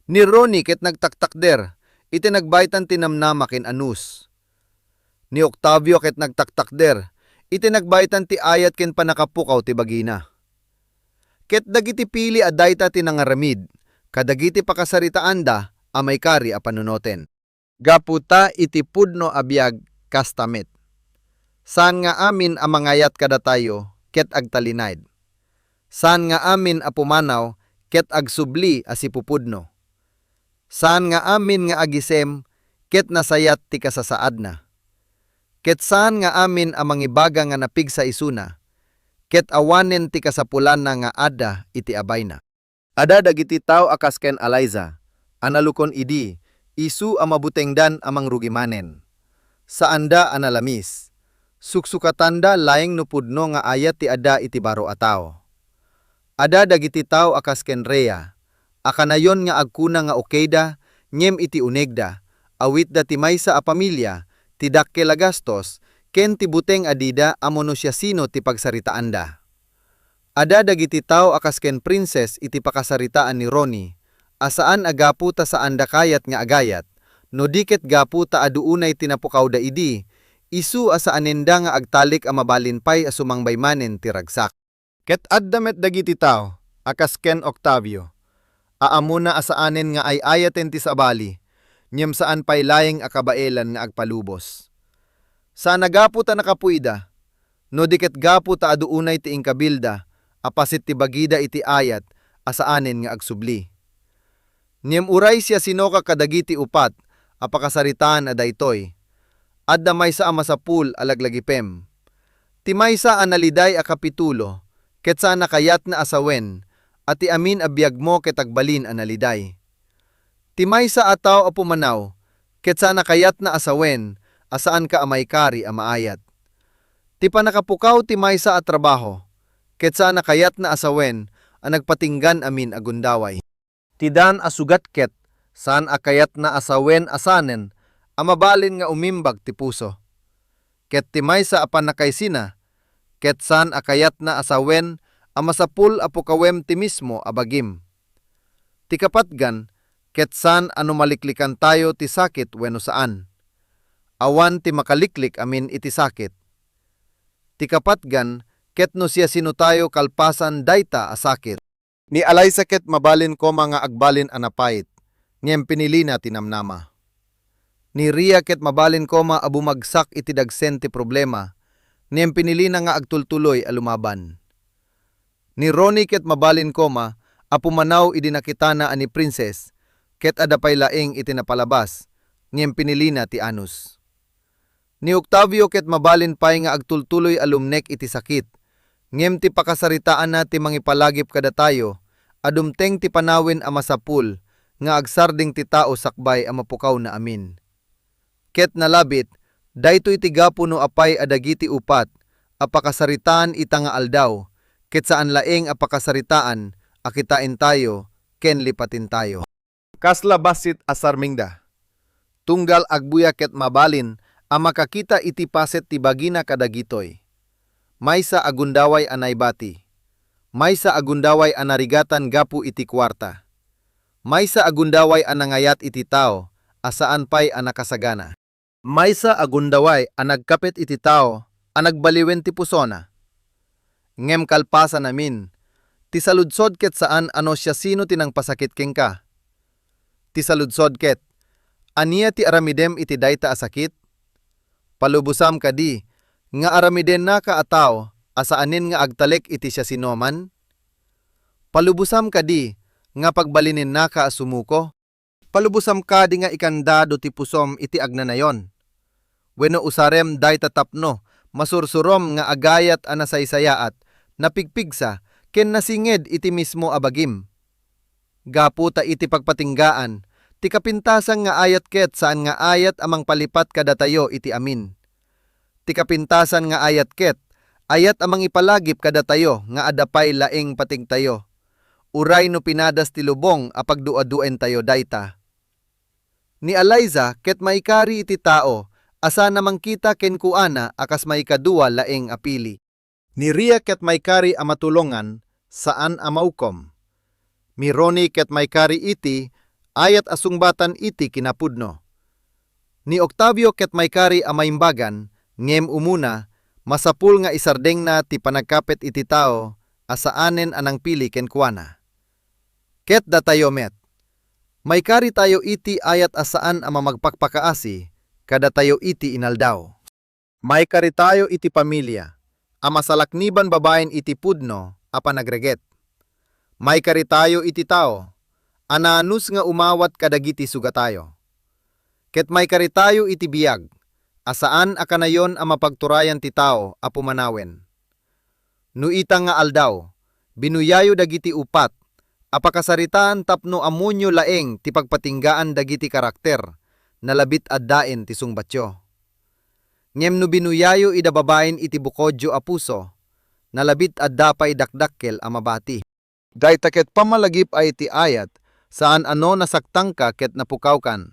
Ni Ronnie ket nagtaktakder iti nagbaytan ti namnama ken anus. Ni Octavio ket nagtaktakder iti nagbaytan ti ayat ken pannakapukaw ti bagina. Ket dagiti pili a dayta ti nangaramid kadagiti pakasaritaanda a maikari a panunoten. Gapu ta iti pudno a biag, kasta met. Saan nga amin a mangayat kadatayo ket agtalinaed. Saan nga amin a pumanaw ket agsubli a sipupudno. Saan nga amin nga agisem ket nasayat ti kasasaadna. Ket saan nga amin a mangibaga nga napigsa isuna, ket awanen ti kasapulanna nga adda iti abayna. Adda dagiti tao a kas ken Alaysa a nalukon idi isu a mabutengdan a mangrugi manen. Saanda a nalamis. Suksukatanda laeng no pudno nga ayat ti adda iti baro a tao. Adda dagiti tao a kas ken Rea, a kanayon nga agkuna nga okayda, ngem iti unegda, awitda ti maysa a pamilia, ti dakkel a gastos, ken ti buteng a dida ammo no siasino ti pagsaritaanda. Adda dagiti tao a kas ken Princess iti pakasaritaan ni Ronnie, a saan a gapu ta saanda kayat nga agayat, no di ket gapu ta adu unay ti napukawda idi, isu a saanenda nga agtalik a mabalin pay a sumangbay manen ti ragsak. Ket adda met dagiti tao a kas ken Octavio, a ammona a saanen nga ay-ayaten ti sabali, ngem saan pay laeng a kabaelan nga agpalubos. Saan a gapu ta nakapuyda, no di ket gapu ta adu unay ti inkabilda a paset ti bagida iti ayat a saanen nga agsubli. Ngem uray siasinoka kadagiti upat a pakasaritaan a daytoy, adda maysa a masapul a laglagipem. Ti maysa a naliday a kapitulo, ket saan a kayatna a sawen a ti amin a biagmo ket agbalin a naliday. Ti maysa a tao a pumanaw, ket saan a kayatna a sawen a saanka a maikari a maayat. Ti pannakapukaw ti maysa a trabaho, ket saan a kayatna a sawen a nagpatinggan amin a gundaway. Ti dan a sugat ket saan a kayatna a sawen a sanen a mabalin nga umimbag ti puso. Ket ti maysa a pannakaisina, ket saan a kayatna a sawen a masapul a pukawem ti mismo a bagim. Ti kapatgan, ket saan a no maliklikantayo ti sakit wenno saan. Awan ti makaliklik amin iti sakit. Ti kapatgan, ket no siasinotayo kalpasan dayta a sakit. Ni Alaysa ket mabalin koma nga agbalin a napait, ngem pinilina ti namnama. Ni Ria ket mabalin koma a bumagsak iti dagsen ti problema, ngem pinilina nga agtultuloy a lumaban. Ni Ronnie ket mabalin koma a pumanaw idi nakitana a ni Princess ket adda pay laeng iti napalabas, ngem pinilina ti anus. Ni Octavio ket mabalin pay nga agtultuloy a lumnek iti sakit, ngem ti pakasaritaanna ti mangipalagip kadatayo a dumteng ti panawen a masapul nga agsardeng ti tao sakbay a mapukawna amin. Ket nalabit, daytoy ti gapu no apay a dagiti upat a pakasaritaan ita nga aldaw ket saan laeng a pakasaritaan a kitaentayo ken lipatentayo. Kasla bassit a sarmingda. Tunggal agbuya ket mabalin a makakita iti paset ti bagina kadagitoy. Maysa a gundaway a naibati. Maysa a gundaway a narigatan gapu iti kuarta. Maysa a gundaway a nangayat iti tao a saan pay a nakasagana. Maysa a gundaway a nagkapit iti tao a nagbaliwen ti pusona. Ngem kalpasan amin, ti saludsod ket saan a no siasino ti nangpasakit kenka. Ti saludsod ket, ania ti aramidem iti dayta a sakit? Palubosam kadi nga aramidennaka a tao a saanen nga agtalek iti siasinoman? Palubosam kadi nga pagbalinennaka a sumuko? Palubosam kadi nga ikandado ti pusom iti agnanayon? Wenno usarem dayta tapno masursurom nga agayat a nasaysayaat, napigpigsa, ken nasinged iti mismo a bagim? Gapu ta iti pagpatinggaan, ti kapintasan nga ayat ket saan nga ayat a mangpalipat kadatayo iti amin. Ti kapintasan nga ayat ket, ayat a mangipalagip kadatayo nga adda pay laeng pategtayo. Uray no pinadas ti lubong a pagduaduentayo dayta. Ni Eliza ket maikari iti tao a saan a mangkita kenkuana a kas maikadua laeng a pili. Ni Ria ket maikari a matulongan, saan a maukom. Ni Ronnie ket maikari iti ayat a sungbatan iti kinapudno. Ni Octavio ket maikari a maimbagan, ngem umuna, masapul nga isardengna ti panagkapit iti tao a saanen a nangpili kenkuana. Ket datayo met. Maikaritayo iti ayat a saan a mamagpakpakaasi kadatayo iti inaldaw. Maikaritayo iti pamilia a masalakniban babaen iti pudno a panagregget. Maikaritayo iti tao a naanus nga umawat kadagiti sugatayo. Ket maikaritayo iti biag a saan a kanayon a mapagturayan ti tao a pumanawen. No ita nga aldaw, binuyayo dagiti upat a pakasaritaan tapno ammoyo laeng ti pagpatinggaan dagiti karakter, nalabit addaen ti sungbatyo. Ngem no binuyayo ida babaen iti bukodyo a puso, nalabit adda pay dakdakkel a mabati. Dayta ket pammalagip a iti ayat, saan a no nasaktangka ket napukawkan.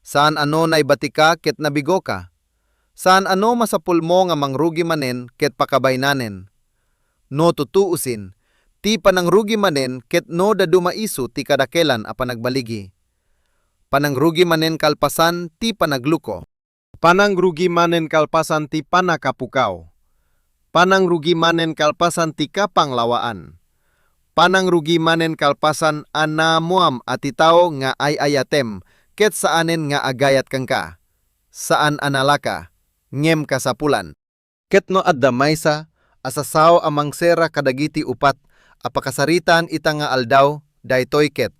Saan a no naibatika ket nabigoka. Saan a no masapulmo nga mangrugi manen ket pakabaynanen. No tutuosin, ti panangrugi manen ket no dadduma isu ti kadakelan a panagbaligi. Panangrugi manen kalpasan ti panagluko. Panangrugi manen kalpasan ti pannakapukaw. Panangrugi manen kalpasan ti kapanglawaan. Panangrugi manen kalpasan a naammoam a ti tao nga ay-ayatem ket saanen nga agayat kenka. Saan a nalaka, ngem kasapulan. Ket no adda maysa a sasao a mangsera kadagiti upat a pakasaritaan ita nga aldaw, daytoy ket,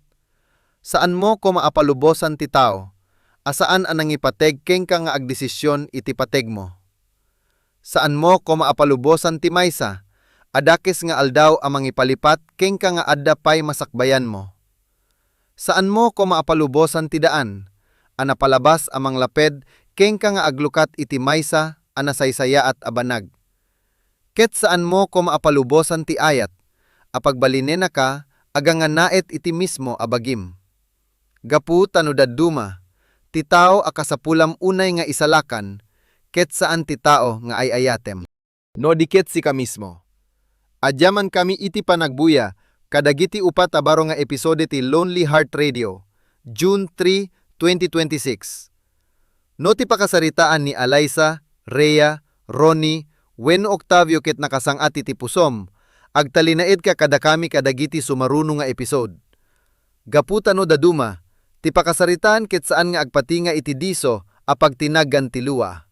saanmo koma a palubosan ti tao a saan a nangipateg kenka nga agdesision iti pategmo. Saanmo koma a palubosan ti maysa a dakes nga aldaw a mangipalipat kenka nga adda pay masakbayanmo. Saanmo koma a palubosan ti daan a napalabas a manglaped kenka nga aglukat iti maysa a nasaysayaat a banag. Ket saanmo koma a palubosan ti ayat a pagbalinennaka a ganganaet iti mismo a bagim. Gapu ta no dadduma, ti tao a kasapulam unay nga isalakan, ket saan ti tao nga ay-ayatem. No di ket sika mismo. Adiamankami iti panagbuya kadagiti upat a baro nga episode ti Lonely Heart Radio, June three, twenty twenty-six. No ti pakasaritaan ni Eliza, Rhea, Ronnie, wenno Octavio ket nakasang-at iti pusom, agtalinaedka kadakami kadagiti sumaruno nga episode. Gapu ta no dadduma, ti pakasaritaan ket saan nga agpatinga iti disso a pagtinaggan ti lua.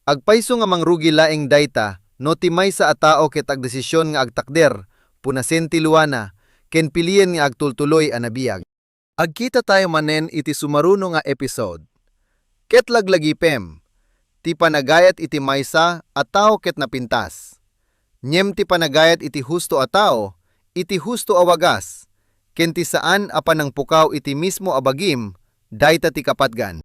Agpayso nga mangrugi laeng dayta no ti maysa a tao ket agdesision nga agtakder, punasen ti luana, ken pilien nga agtultuloy a nabiag. Agkitatayo manen iti sumaruno nga episode. Ket laglagipem, ti panagayat iti maysa a tao ket napintas. Ngem ti panagayat iti husto a tao, iti husto a wagas, ken ti saan a panangpukaw iti mismo a bagim, dayta ti kapatgan.